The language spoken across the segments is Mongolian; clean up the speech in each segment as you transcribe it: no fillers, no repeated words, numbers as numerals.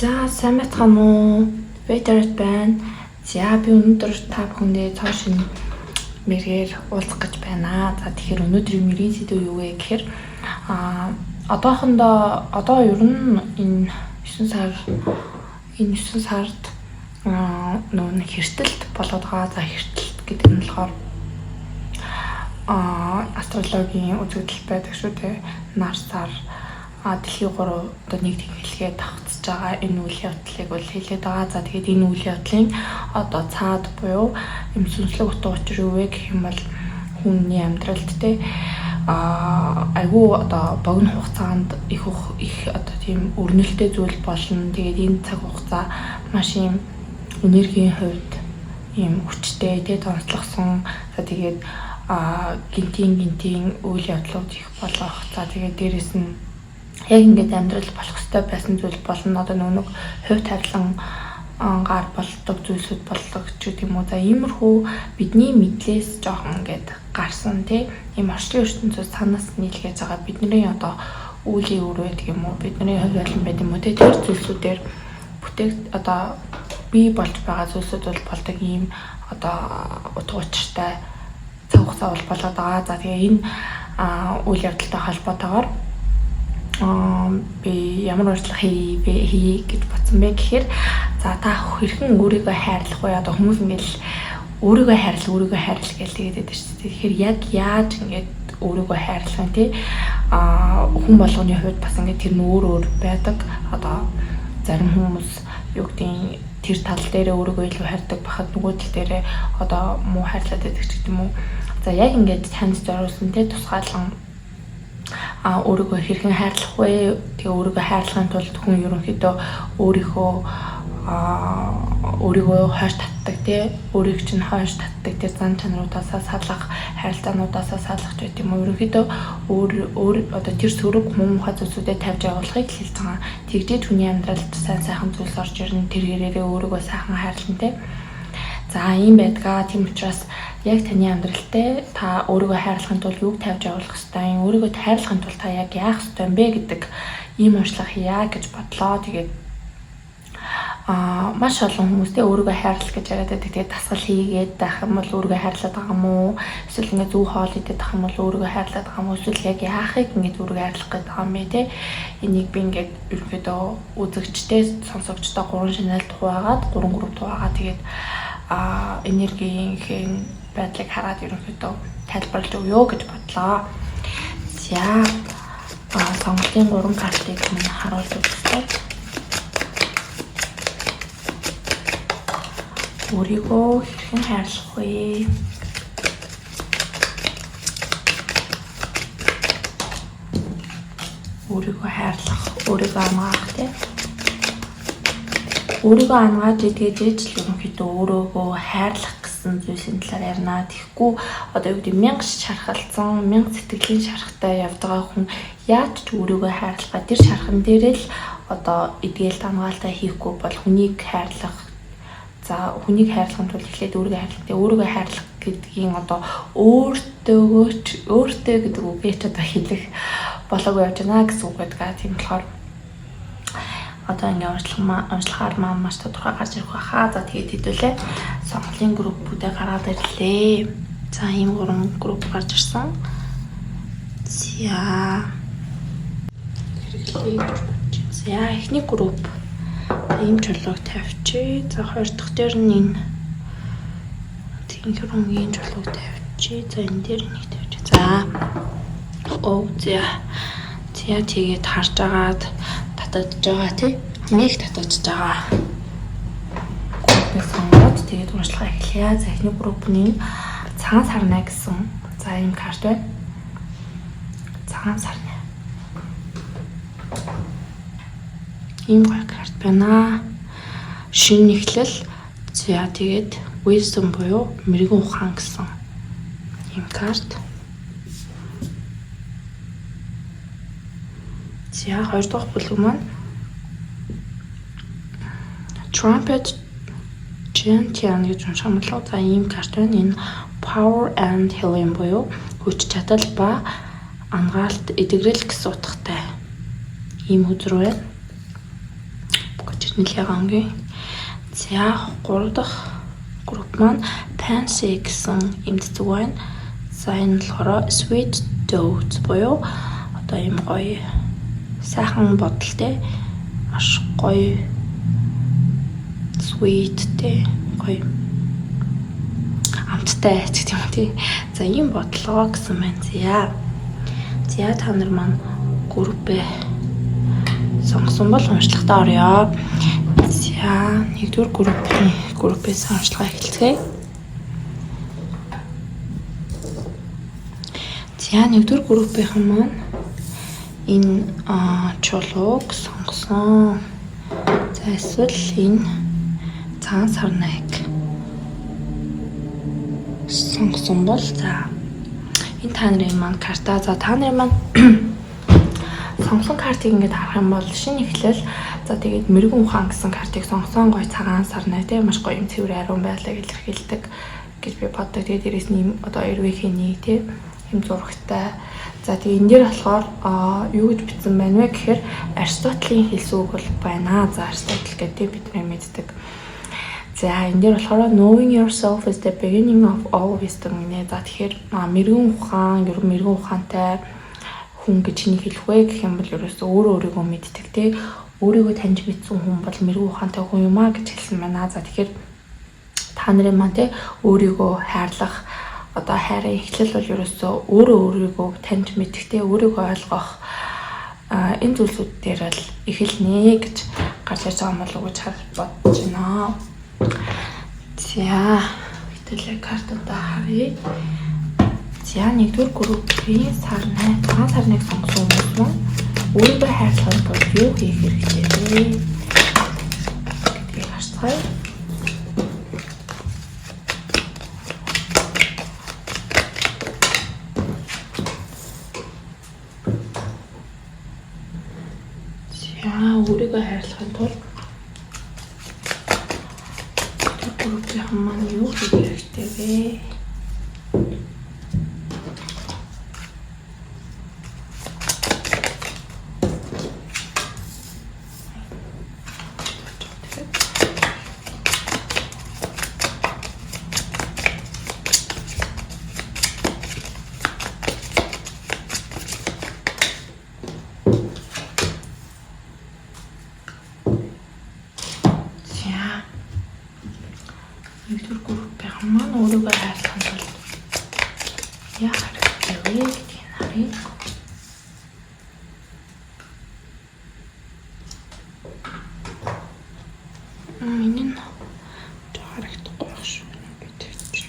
За, сайн байцгаана уу? Veterat байна. За, би өнөөдөр та бүхэндээ цоо шинэ мэргээр уулзах гэж байна. За, тэгэхээр өнөөдрийн мэргийн сэдэв юу вэ гэхээр одоохондоо одоо ер нь энэ 9 сар энэ 9 сард нөгөө нэг хэртэлт болоод байгаа. За, хэртэлт гэдэг нь болохоор астрологийн үзэгдэл байдаг шүү дээ. Нар сар дэлхийн 3 одоо нэг тэнхлэгээ давхцаж байгаа энэ үйл явдлыг бол хэлээд байгаа. За, тэгээд энэ үйл явдлын одоо цаад буюу юм сүнслэг утга учир юу вэ гэх юм бол хүний амьдралд те айгүй одоо богино хугацаанд их их одоо тийм өрнөлттэй зүйл болно. Тэгээд энэ цаг хугацаа маш юм энергийн хувьд ийм хүчтэй те тонцлогсон. За, тэгээд гинтийн үйл явдлууд их болох. За, тэгээд дээрэс нь яг ингээд амьдрал болох ёстой байсан зүйл болно. Одоо нөгөө нэг хувь тавилан гар болдог зүйлсүүд болдог ч гэдэг юм уу. За, иймэрхүү бидний мэдлээс жоохон ингээд гарсан тий ийм орчлон ертөнцөөс цаанаас нийлгээж байгаа бидний одоо үүлийн үр байдаг юм уу, бидний хувь байлан байд юм уу тий тэр зүйлсүүдээр бүтээг одоо бий болж байгаа зүйлсүүд бол болдог ийм одоо утга учиртай цаг хугацаа бол болоод байгаа. За, тэгээ энэ үйл явдалтай холбоотойгоор би ямар урьдлага хийе гэж бодсон бэ гэхээр, за, та хэрхэн өөрийгөө хайрлах вэ? Одоо хүмүүс ингээл өөрийгөө хайрл, өөрийгөө хайрл гэж тэгээд байдаг шүү дээ. Тэгэхээр яг яаж ингээд өөрийгөө хайрлах юм те? Хүн болгоны хувьд бас ингээд тэр нь өөр өөр байдаг. Одоо зарим хүмүүс юу гэдгийг тэр тал дээрээ өөрийгөө илүү хайрдаг байхад нөгөө тал дээрээ одоо муу хайрлаад байдаг ч гэдэг юм уу. За, яг ингээд танд зориулсан те тусгаалan өөрийгөө хэрхэн хайрлах вэ? Тэгээ өөрийгөө хайрлахын тулд хүн ерөнхийдөө өөрийнхөө өөрийгөө хойш татдаг тий өөрийг чинь хойш татдаг тэр зан чанаруудаасаа салах, харилцаануудаасаа салах ч байт юм уу. Ерөнхийдөө өөр өөр одоо тэр сөрөг муу мухай зүйлсүүдэд тавьж явуулахыг л хэлж байгаа. Тэгжээж хүний амьдралд сайн сайхан зүйлс орж ирнэ. Тэр хэрээрээ өөрийгөө сайхан хайрлана тий. За, ийм байдгаа. Тийм учраас яг таны амьдралтай та өөрийгөө хайрлахын тулд юуг тавьж явуулах ёстой юм, өөрийгөө хайрлахын тулд та яг яах ёстой юм бэ гэдэг ийм уншлага хийя гэж бодлоо. Тэгээд маш олон хүмүүстэй өөрийгөө хайрлах гэж яриад байдаг. Тэгээд дасгал хийгээд байх юм бол өөрийгөө хайрлаад байгаа юм уу? Эсвэл ингээд зөв хоол идээд байх юм бол өөрийгөө хайрлаад байгаа юм уу? Эсвэл яг яахыг ингээд өөрийгөө хайрлах гэдэг байгаа юм бэ те? Энийг би ингээд ерөнхийдөө үзэгчтэй, сонсогчтой 3 шинэлд хуваагаад, 3 групп хуваагаад, тэгээд энергийн байдлыг хараад ерөнхийдөө тайлбарлаж өгье гэж бодлоо. За, сонголтын 3 картыг мөн харуулж үзье. Өөрийгөө хэрхэн хайрлах вэ? Өөрийгөө хайрлах, өөрийгөө амгаах тий. Өөрийгөө ангааж идгээж л ерөнхийдөө өөрөөгөө хайрлах гэсэн зүйлсийн талаар ярина. Тэгэхгүй одоо юу гэдэг мянга шархалцсан, мянга сэтгэлийн шархтай явж байгаа хүн яаж ч өөрийгөө хайрлах, тэр шархан дээрээ л одоо эдгээл ангаалтай хийхгүй бол хүнийг хайрлах. За, хүнийг хайрлахын тулд эхлээд өөрийгөө хайрлах. Тэгээ өөрийгөө хайрлах гэдгийн одоо өөртөөгөө ч өөртөө гэдэг үгээ ч одоо хэлэх болоогүй явж байна гэсэн үг байдаг. Тийм болохоор одоо ингээ уншлахаар маань маш тодорхой гарч ирэх байхаа. За, тэгээд хэдүүлээ сонголын группүүдээ гаргаад ирлээ. За, ийм 3 групп гарч ирсэн. За, хэрэглэе гэж бодож байна. За, эхний групп ийм чулууг тавьчих. За, хоёр дахь дээр нь энэ тэнхэр өнгийн чулууг тавьчих. За, энэ дээр нэг тавьчих. За, за. За, тэгээд харж агаад татаж байгаа тий. Нэг татаж байгаа. Группийг сонгоод тэгээд уншлага эхлэе. За, эхний группний цагаан сарнай гэсэн за ийм карт байна. Цагаан сарнай. Ийм гоё карт байна. Шинэ эхлэл. За, тэгээд wisdom буюу мэрэгэн ухаан гэсэн ийм карт. За, хоёр дахь бүлэг маань Trumpet Gentian гэж унших юм болов. За, ийм карт байна. Энэ Power and Healing буюу хүч чадал ба ангаалт, эдгэрэл гэсэн утгатай ийм хөзөр байна. Гэж. Шинэ ангийн. За, 3 дахь групп маань Pansy гэсэн юм цэцэг байна. За, энэ болохоор sweet thoughts буюу одоо ийм гоё сайхан бодолтой, маш гоё sweet те, гоё амттай ч гэх юм уу, тий. За, ийм бодлого гэсэн байна. За. За, та нар маань группээ сонгосон бол уншлагатаа оръё. За, нэгдүгээр группээс уншлага эхэлцгээе. За, нэгдүгээр группийнхэн маань энэ чулууг сонгосон. За, эсвэл энэ цагаан сарнайг сонгосон бол, за, энэ та нарын маань карта. За, та нарын маань сонгосон картыг ингээд харах юм бол шинэ эхлэл, за, тэгээд мэрэгэн ухаан гэсэн картыг сонгосон. Гоё цагаан сарнай тийм, маш гоё юм цэвэр ариун байдлыг илэрхийлдэг гэж би боддог. Тэгээд дээрэс нь юм одоо эрвээхний тийм юм зурагтай. За, тэгээ энэ дээр болохоор юу гэж бичсэн байна вэ гэхээр Аристотелийн хэлсэн үг бол байна. За, Аристотель гэдэг бидний мэддэг. За, энэ дээр болохоор "Knowing yourself is the beginning of all wisdom" гинэ. За, тэгэхээр мэрэгэн ухаан, ер нь мэрэгэн ухаантай хүн гэж хэнийг хэлэх вэ гэх юм бол ерөөсөө өөрөө өөрийгөө мэддэг те, өөрийгөө таньж мэдсэн хүн бол мэрэгэн ухаантай хүн юм а гэж хэлсэн байна. За, тэгэхээр та нарын маань те өөрийгөө хайрлах одоо хайрын эхлэл бол ерөөсөө өөрөө өөрийгөө таньж мэдэх те, өөрийгөө ойлгох энэ зүйлсүүд дээр л эхэлнэ гэж гарч ирж байгаа юм болов уу гэж бодож байна. За, хэвтэлээ картуудаа харъя. За, нэгдүгээр группийн сарнай, цагаан сарнайг сонгосон хүмүүс маань өөрийгөө хайрлахын тулд юу хийх хэрэгтэй вэ гэдгийг харцгаая. За, өөрийгөө хайрлахын тулд группийнхан маань юу хийх хэрэгтэй вэ? За. Нэгдүгээр группийнхан маань өөрийгөө хайрлахын тулд яах хэрэгтэй вэ гэдгийг харъя. Энэ нь жоо харагдахгүй байх шүү гэдэг чи.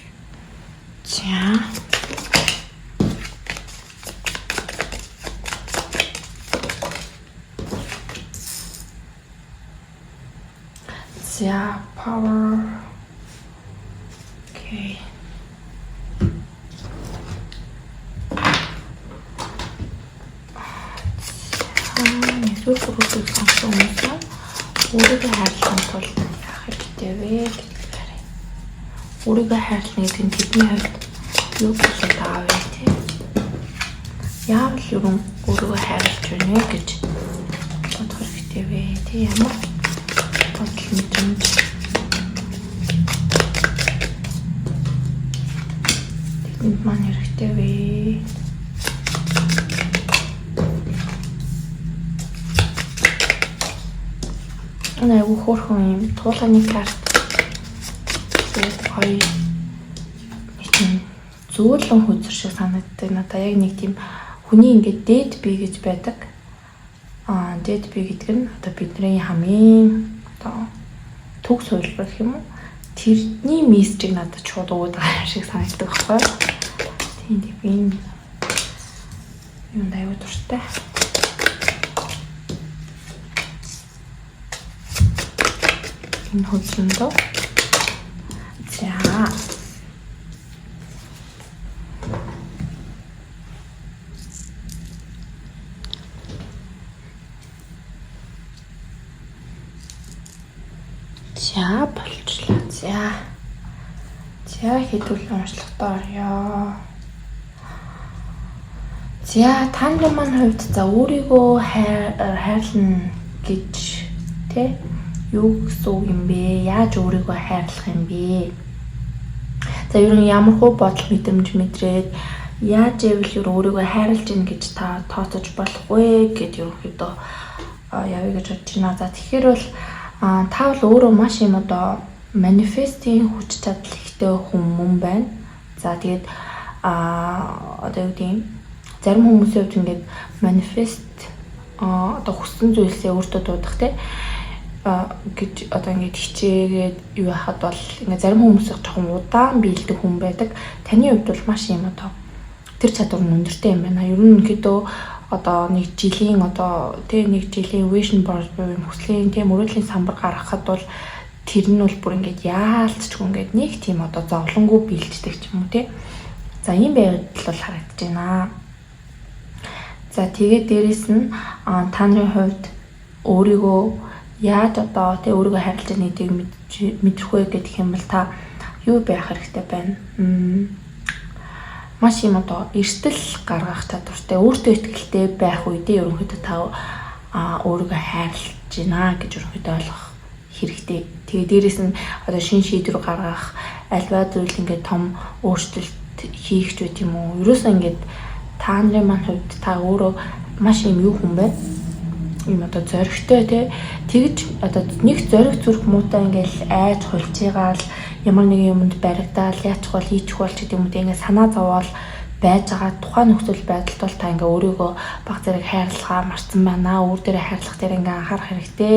За. За, power. Okay. За, нэгдүгээр группийг сонгосон хүмүүс маань өөрийгөө хайрлахын тулд яах хэрэгтэй вэ гэдгийг харъя. Өөрийгөө хайрлана гэдэг нь тэдний хувьд юу болоод байгаа вэ те? Яавал ер нь өөрийгөө хайрлаж байна вэ гэж бодох хэрэгтэй вэ те? Ямар бодол мэдрэмж тэдэнд маань хэрэгтэй вэ? Энэ айгүй хөөрхөн юм туулганы карт. Тэгээд гоё нэг тийм зөөлөн хөзөр шиг санагддаг. Надаа яг нэг тийм хүний ингээд дээд бие гэж байдаг. Дээд бие гэдэг нь одоо бидний хамгийн одоо төг хувилбар гэх юм уу? Тэрний мессежийг надад шууд өгөөд байгаа юм шиг санагддаг байхгүй юу? Тийм, тийм, би энэ юунд аюу дуртай. Энэ хөзрөндөө. За. За, болчлаа. За. За, хэдүүл уншлагатаа оръё. За, та нарын маань хувьд, за, өөрийгөө хайрлана гэж тэ Юу гэсэн үг юм бэ? Яаж өөрийгөө хайрлах юм бэ? За, ер нь ямар хуу бодол мэдрэмж мэдрээд яаж ивэл ер өөрийгөө хайрлаж гин гэж та тооцож болох вэ гэд ерөнхийдөө явъя гэж бодож байна. За, тэгэхээр бол та бол өөрөө маш юм одоо manifest-ийн хүч чадал ихтэй хүн мөн байна. За, тэгээд одоо юу гэдэг юм, зарим хүмүүсийн хувьд ингээд manifest одоо хүссэн зүйлсээ өөртөө дуудах те гэж одоо ингээд хичээгээд юу яхад бол ингээд зарим хүмүүс жоохон удаан биелдэг хүн байдаг. Таны хувьд бол маш юм одоо тэр чадвар нь өндөртэй юм байна. Ер нь ерөнхийдөө одоо нэг жилийн одоо тий нэг жилийн vision board буюу юм хүслийн тий мөрөөдлийн самбар гаргахад бол тэр нь бол бүр ингээд яалтчгүй ингээд нэг тийм одоо зовлонгүй биелждэг ч юм уу тий. За, ийм байдал бол харагдаж байна. За, тэгээд дээрэс нь та нарын хувьд өөрийгөө яаж одоо тий өөрийгөө хайрлаж байгаа гэдгийг мэдрэх вэ гэх юм бол та юу байх хэрэгтэй байна? Маш юм одоо эрсдэл гаргах чадвартай, өөртөө итгэлтэй байх үедээ ерөнхийдөө та өөрийгөө хайрлаж байна гэж ерөнхийдөө ойлгох хэрэгтэй. Тэгээ дээрэс нь одоо шин шийдвэр гаргах, альва зүйл ингээд том өөрчлөлт хийх ч байт юм уу. Ерөөсөө ингээд та нарын маань хувьд та өөрөө маш юм юу хүн бэ? Юм одоо зоригтой тий. Тэгж одоо нэг зориг зүрх муутай ингээл айж хулчийгаал ямар нэгэн юмд баригдаал яачих бол хийчих бол ч гэдэг юм уу, ингээ санаа зовоол байж байгаа тухайн нөхцөл байдалд бол та ингээ өөрийгөө баг зэрэг хайрлахаа марцсан байна. Өөр дээрээ хайрлах дээр ингээ анхаарах хэрэгтэй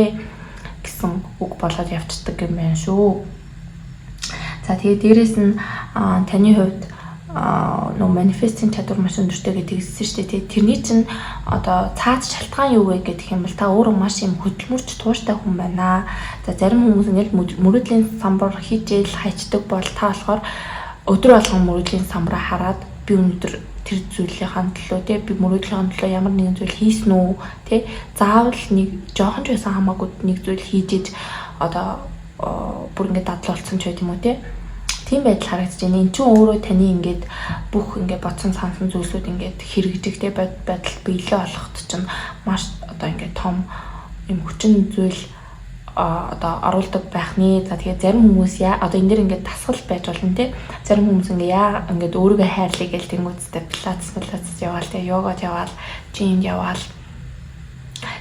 гэсэн үг болоод явцдаг юм байна шүү. За, тэгээд дээрэс нь таны хувьд нөө manifest-ийн чадвар маш өндөртэй гэдэг хэлсэн шүү дээ. Тэрний чинь одоо цаад шалтгаан юу вэ гэх юм бол та өөрөө маш юм хөдөлмөрч тууштай хүн байна. За, зарим хүмүүс ингээл мөрөөдлийн самбар хийжээл хайчдаг бол та болохоор өдөр болгон мөрөөдлийн самбараа хараад би өнөөдөр тэр зүйлийнхаа төлөө тий би мөрөөдлийн төлөө ямар нэгэн зүйл хийсэн үү тий, заавал нэг жоохон ч байсан хамаагүй нэг зүйл хийж иж одоо бүр ингээд дадлал болсон ч байт юм уу тий, тийм байдал харагдаж байна. Энд чинь өөрөө таны ингээд бүх ингээд бодсон сансан зүйлсүүд ингээд хэрэгжихтэй байдал биелээ олоход чинь маш одоо ингээд том юм хүчин зүйл одоо оруулдаг байх нэ. За, тэгээд зарим хүмүүс яа одоо энэ дэр ингээд дасгал байж болно те. Зарим хүмүүс ингээд яа ингээд өөрийгөө хайрлая гэл тэнгуүцтэй пилатес пилатес яваал те, йогад яваал, gym яваал.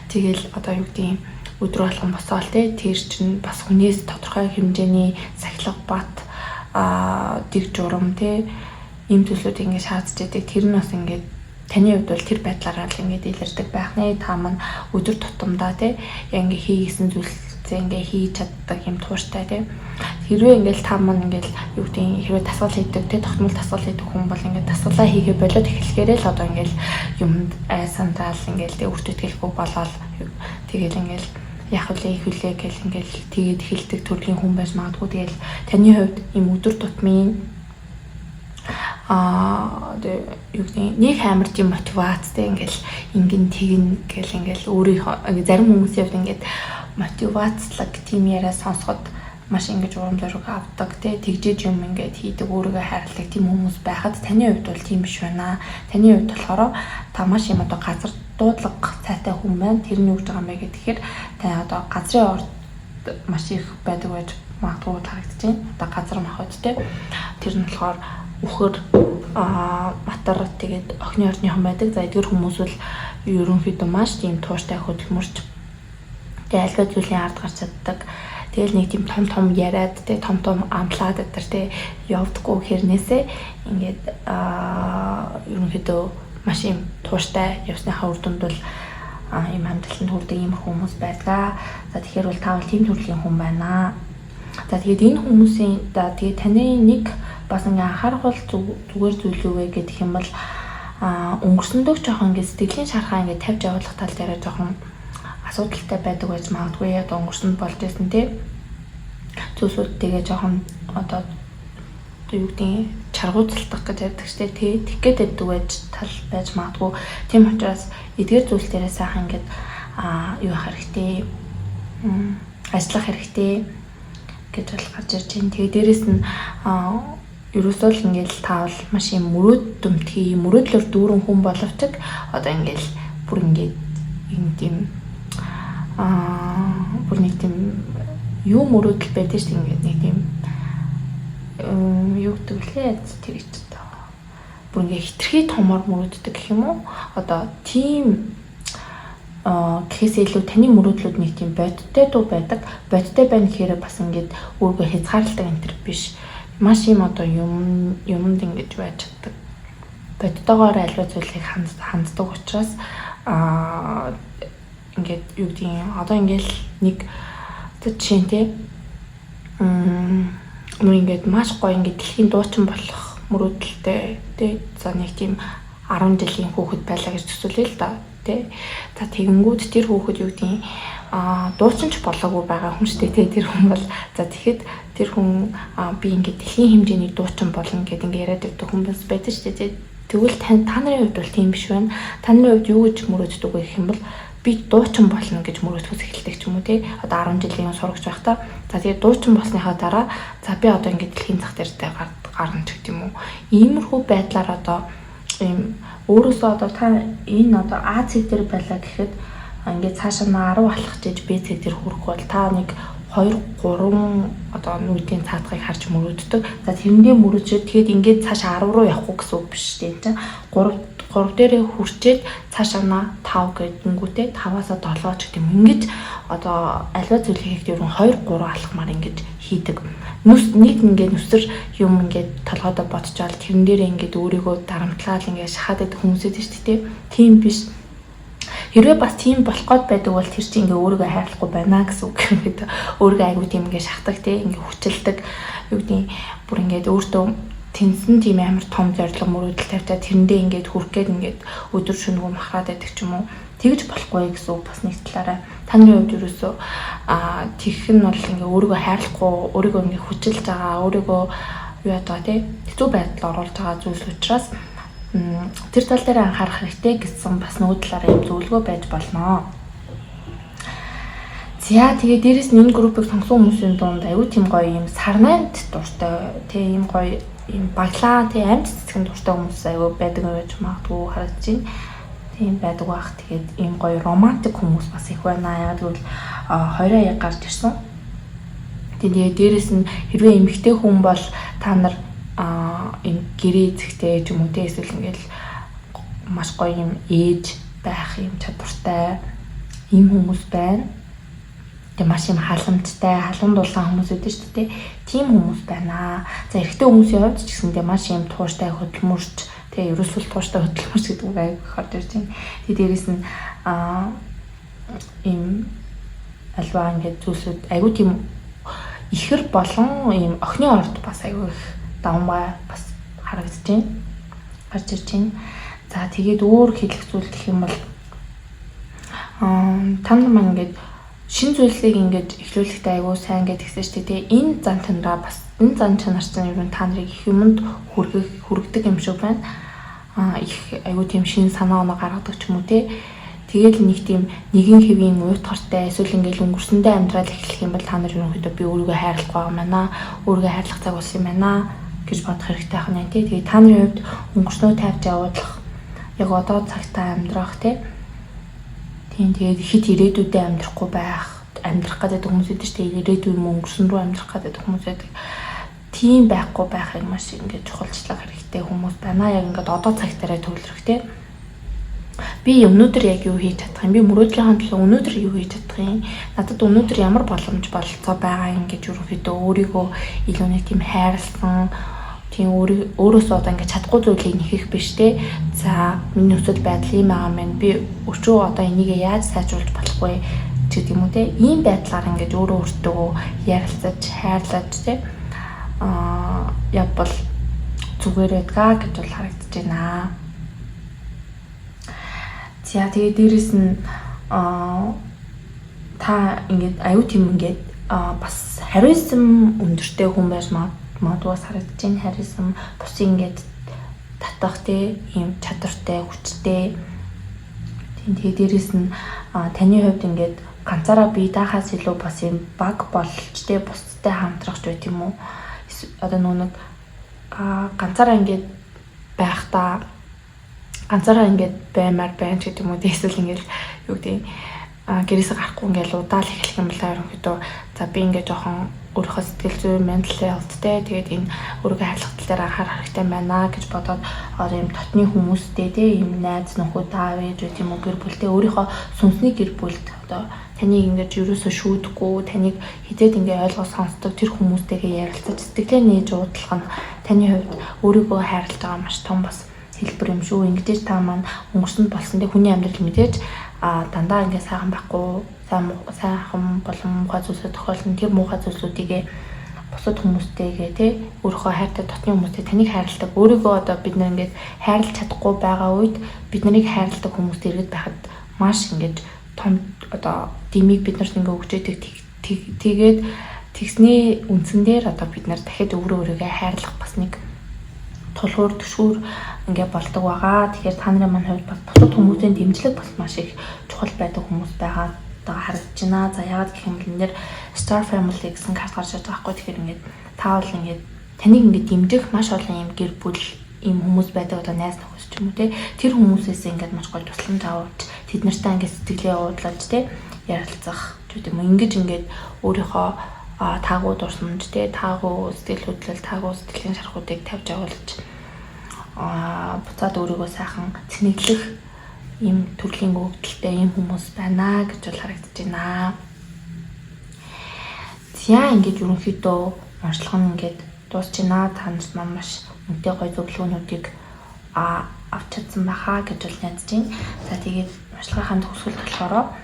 Тэгэл одоо юу гэдгийг өдөр болгон босоол те. Тэр чинь бас хүнээс тодорхой хэмжээний сахилга бат дэг журам те ийм зүйлүүд ингээд шаардж идэг. Тэр нь бас ингээд таны хувьд бол тэр байдлаараа л ингээд илэрдэг байх нэ. Та маань өдөр тутамдаа те яг ингээд хийсэн зүйлсээ ингээд хийж чаддаг юм тууштай те. Хэрвээ ингээд та маань ингээд юу гэдгийг хэрвээ дасгал хийдэг те, тогтмол дасгал хийдэг хүн бол ингээд дасгалаа хийгээ болоод эхлэхээрээ л одоо ингээд юмд айсандаал ингээд те өөртөө итгэлгүй болоод тэгэл ингээд яах вэ их хүлээ гэл ингээл тэгээд эхэлдэг төрлийн хүн байж магадгүй. Тэгэл таны хувьд ийм өдөр тутмын юу гэдэг нэг амар тийм мотивацтай ингээл ингэн тэгнэ гэл ингээл өөрийнхөө ингээ зарим хүмүүсийн хувьд ингээд мотивацлаг тийм яриа сонсоход маш ингэж урам зориг авдаг те, тэгжээж юм ингээд хийдэг, өөрийгөө хайрладаг тийм хүмүүс байхад таны хувьд бол тийм биш байна. Таны хувьд болохоор та маш юм одоо газар дуудлага сайтай хүн байна. Тэр нь юу гэж байгаа юм бэ гэхээр та одоо газрын орд маш их байдаг байж магадгүй харагдаж байна. Одоо газар махбод те. Тэр нь болохоор үхэр матар, тэгээд охины ордныхон байдаг. За, эдгэр хүмүүс бол ерөнхийдөө маш тийм тууштай, хөдөлмөрч, тэгээ альва зүйлийн ард гарч чаддаг. Тэгэл нэг тийм том том яриад те, том том амлаад өдр те явдггүй хэрнээсээ ингээд ерөнхийдөө маш юм тууштай явсныхаа үр дүнд бол ийм амжилтанд хүрдэг ийм хүмүүс байдаг. За, тэгэхээр бол та бол тийм төрлийн хүн байна. За, тэгээд энэ хүмүүсийн за тэгээд таны нэг бас ингээ анхаарах зүгээр зүйл юу вэ гэх юм бол өнгөрсөндөө жоохон ингээ сэтгэлийн шархаа ингээ тавьж явуулах тал дээр жоохон асуудалтай байдаг байж магадгүй. Яг өнгөрсөнд болж исэн тий зүйлсүүд тэгээ жоохон одоо юу гэдгийг чаргууцлах гэж ярьдаг штэ тий, тэгэх гээд байдаг байж тал байж магадгүй. Тийм учраас эдгээр зүйл дээрээ сайхан ингээд юу ах хэрэгтэй, ажиллах хэрэгтэй гэж бол гарч ирж байна. Тэгээ дээрэс нь ерөөсөө л ингээл таавал маш юм мөрөөдөмтгий, мөрөөдлөөр дүүрэн хүн боловч одоо ингээл бүр ингээд юм тийм бүр нэг тийм юу мөрөөдөл байдаг шүү дээ, ингээд нэг тийм юу гэдэг лээ, тэр чинь бүр ингээ хитрхи томор мөрөөддөг гэх юм уу? Одоо тийм гэхээс илүү таны мөрөөдлүүд нэг тийм бодиттой дуу байдаг. Бодиттой байна гэхээр бас ингээд өөрийгөө хязгаарладаг энэ төр биш. Маш юм одоо юм юмд ингэж байж чаддаг. Бодитойгоор альва зүйлийг ханддаг учраас ингээд юу гэдгийг одоо ингээл нэг одоо жишээ нь те нүр ингээд маш гоё ингээд дэлхийн дуучин болох мөрөөдөлтэй те, за нэг тийм 10 жилийн хүүхэд байлаа гэж төсөөлье л да тий. За, тэгэнгүүт тэр хүүхэд юу гэдгийг дуучин ч болоогүй байгаа хүн шүү дээ тий, тэр хүн бол. За, тэгэхэд тэр хүн би ингээд дэлхийн хэмжээний дуучин болно гэдэг ингээд яриад явдаг хүн бас байдаг шүү дээ тий. Тэгвэл та нарын хувьд бол тийм биш байна. Та нарын хувьд юу гэж мөрөөддөг вэ гэх юм бол би дуучин болно гэж мөрөөдөхөөс эхэлдэг ч юм уу тий. Одоо 10 жилийн сурагч байхдаа за, тэгээ дуучин болсныхаа дараа за, би одоо ингээд дэлхийн зах дээр гарна ч гэдэг юм уу. Иймэрхүү байдлаар одоо ийм өөрөөсөө одоо та энэ одоо А цэг дээр байлаа гэхэд ингээд цаашаа 10 алхаж иж Б цэг дээр хүрэх бол та нэг 2 3 одоо нүдийн цаадахыг харж мөрөөддөг. За, тэрэндээ мөрөөдчөөд тэгэхэд ингээд цаашаа 10 руу явахгүй гэсэн үг биш үү чинь. 3 3 дээрээ хүрчээд цаашаа 5 гэдэнгүүтээ 5-аас 7 ч гэдэг юм. Ингэж одоо альва зүйлийг хийхдээ ер нь 2 3 алхмаар ингэж хийдэг. Нүс нэг ингээд нүсэр юм ингээд толгойдоо бодчоол тэрэн дээрээ ингээд өөрийгөө дарамтлаад ингээд шахаад байдаг хүмүүс байдаг шүү дээ. Тийм биш. Хэрвээ бас тийм болох гээд байдаг бол тэр чинь ингээ өөрийгөө хайрлахгүй байна гэсэн үг юм гэдэг. Өөрийгөө айгүй тийм ингээ шахдаг те, ингээ хүчилдэг, юу гэдэг, бүр ингээд өөртөө тэнсэн тийм амар том зорилго мөрөөдөл тавьчаад тэрэндээ ингээд хүрх гээд ингээд өдөр шөнөгүй махраад байдаг ч юм уу. Тэгж болохгүй гэсэн үг бас нэг талаараа. Та нарын хувьд ерөөсөө тэгэх нь бол ингээ өөрийгөө хайрлахгүй, өөрийгөө ингээ хүчилж байгаа, өөрийгөө юу яадаг те, хэцүү байдал оруулж байгаа зүйл учраас тэр тал дээр анхаарах хэрэгтэй гэсэн бас нөгөө талаараа юм зөвлөгөө байж болно. За, тэгээ дээрэс нь энэ группийг сонгосон хүмүүсийн дунд аюу тийм гоё юм сарнайнд дуртай тийм гоё юм баглаа тийм амьд цэцгэн дуртай хүмүүс аюу байдаг юм байж магадгүй харагдаж байна. Тийм байдаг бах. Тэгээд ийм гоё романтик хүмүүс бас их байна. Яг гэвэл хоёроо яг гарч ирсэн. Тэгээд дээрэс нь хэрвээ эмэгтэй хүн бол та нар ийм гэрээ эзэгтэй ч юм уу те, эсвэл ингээл маш гоё юм ээж байх юм чадвартай ийм хүмүүс байна. Тэгээ маш юм халамжтай, халуун дулаан хүмүүс өгдөн шүү дээ. Тийм хүмүүс байна. За, эрэгтэй хүмүүсийн хувьд ч гэсэндээ маш юм тууштай хөдөлмөрч, тэгээ ерөөсөө тууштай хөдөлмөрч гэдэг үг аяг их орж ирж байна. Тэгээ дээрэс нь ийм альва ингээд зүйлсүүд айгүй тийм ихэр болон ийм охины орд бас айгүй их давмгай бас харагдаж байна. Гарч ирж байна. За, тэгээд өөр хэлэх зүйл гэх юм бол та нар маань ингээд шин зүйлсийг ингээд эхлүүлэхдээ айгүй сайн гэдэг гэсэн шүү дээ. Энэ зан чанараа бас энэ зан чанар чинь ер нь та нарыг их юмд хүргэдэг юм шиг байна. Их айгүй тийм шин санаа оноо гаргадаг ч юм уу те. Тэгэл нэг тийм нэгэн хэвийн уйтгартай эсвэл ингээл өнгөрсөндөө амьдрал эхлэх юм бол та нар ерөнхийдөө би өөрийгөө хайрлахгүй байгаа юм байна. Өөрийгөө хайрлах цаг болсон юм байна гэж бодох хэрэгтэй байна тий. Тэгээ та нарын хувьд өнгөрснөө тавьж явуулах, яг одоо цагтаа амьдрах тий. Тийм, тэгээд хит ирээдүйдээ амьдрахгүй байх, амьдрах гэдэг хүмүүс байдаг шүү дээ. Ирээдүй юм өнгөрсөн рүү амьдрах гэдэг хүмүүс байдаг. Тийм байхгүй байхыг маш ингээд чухалчлах хэрэгтэй хүмүүс байна. Яг ингээд одоо цаг дээрээ төвлөрөх тий. Би өнөөдөр яг юу хийж чадах юм? Би мөрөөдлийнхаа төлөө өнөөдөр юу хийж чадах юм? Надад өнөөдөр ямар боломж бололцоо байгаа юм гэж ерөнхийдөө өөрийгөө илүү нэг тийм хайрлсан, тийм өөрөөсөө одоо ингээд чадахгүй зүйлийг нэхэх биш те. За, миний нөхцөл байдал ийм байгаа мэн. Би өчөө одоо энийг яаж сайжруулж болох вэ ч гэдэг юм уу те. Ийм байдлаар ингээд өөрөө өөртөө ярилцаж, хайрлаж те явбал зүгээр байдгаа гэж бол харагдаж байна. За, тэгээ дээрэс нь та ингээд аюу тийм ингээд бас харизм өндөртэй хүн байж магадгүй бас харагдаж байна. Харизм, бусыг ингээд татах те ийм чадвартай, хүчтэй. Тийм, тэгээ дээрэс нь таны хувьд ингээд ганцаараа бие даахаас илүү бас юм баг болж те бусдтай хамтрах ч байт юм уу. Одоо нөө нэг ганцаараа ингээд байхдаа ганцаараа ингээд баймаар байна ч гэдэг юм уу. Эсвэл ингээд юу гэдэг гэрээсээ гарахгүй ингээл удаал эхлэх юм бол ерөнхийдөө за би ингээ жоохон өөрийнхөө сэтгэл зүй, mental health те, тэгээд энэ өөрийгөө хайрлах тал дээр анхаарах хэрэгтэй байна гэж бодоод одоо ийм дотны хүмүүстэй те, ийм найз нөхөд, аав ээж байт юм уу, гэр бүлтэй, өөрийнхөө сүнсний гэр бүлд одоо таныг ингэж ерөөсөө шүүдэхгүй, таныг хизээд ингээ ойлгож сонсдог тэр хүмүүстэйгээ ярилцаж сэтгэлээ нээж уудлах нь таны хувьд өөрийгөө хайрлаж байгаа маш том бас хэлбэр юм шүү. Ингэж та маань өнгөрсөнд болсон тэг хүний амьдрал мэдээж дандаа ингээ сайхан байхгүй, сайхан болон муухай зүйлсүүд тохиолдно. Тэр муухай зүйлсүүдийг бусад хүмүүстэйгээ тий, өөрийнхөө хайртай дотны хүмүүстэй, таныг хайрладаг, өөрийгөө одоо бид нар ингээд хайрлаж чадахгүй байгаа үед бид нарыг хайрладаг хүмүүстэй иргэд байхад маш ингээд том одоо дэмийг бид нарт ингээ өгч яадаг. Тэгээд тэгсний үндсэн дээр одоо бид нар дахиад өөрөө өөрийгөө хайрлах бас нэг тулгуур түшүүр ингээ болдог байгаа. Тэгэхээр та нарын маань хувьд бас бусад хүмүүсийн дэмжлэг бас маш их чухал байдаг хүмүүс байгаа одоо харагдаж байна. За, яагаад гэх юм бол энэ дээр Star Family гэсэн карт гарч ирж байгаа байхгүй. Тэгэхээр ингээд та бол ингээд таныг ингээд дэмжих маш олон юм гэр бүл, ийм хүмүүс байдаг, одоо найз нөхөд ч юм уу те, тэр хүмүүсээс ингээд маш гоё тусламж авч, тэд нартай ингээд сэтгэлээ уудлаж те, ярилцах ч юм уу, ингэж ингээд өөрийнхөө таагүй дурсамж те, таагүй сэтгэл хөдлөл, таагүй сэтгэлийн шархуудыг тавьж явуулж буцаад өөрийгөө сайхан цэнэглэх ийм төрлийн өгөгдөлтэй ийм хүмүүс байна гэж бол харагдаж байна. За, ингээд ерөнхийдөө уншлага нь ингээд дуусч байна. Та нарт маань маш үнэтэй гоё зөвлөгөөнүүдийг авч чадсан байхаа гэж бол найдаж байна. За, тэгээд уншлагынхаа төгсгөлд болохоор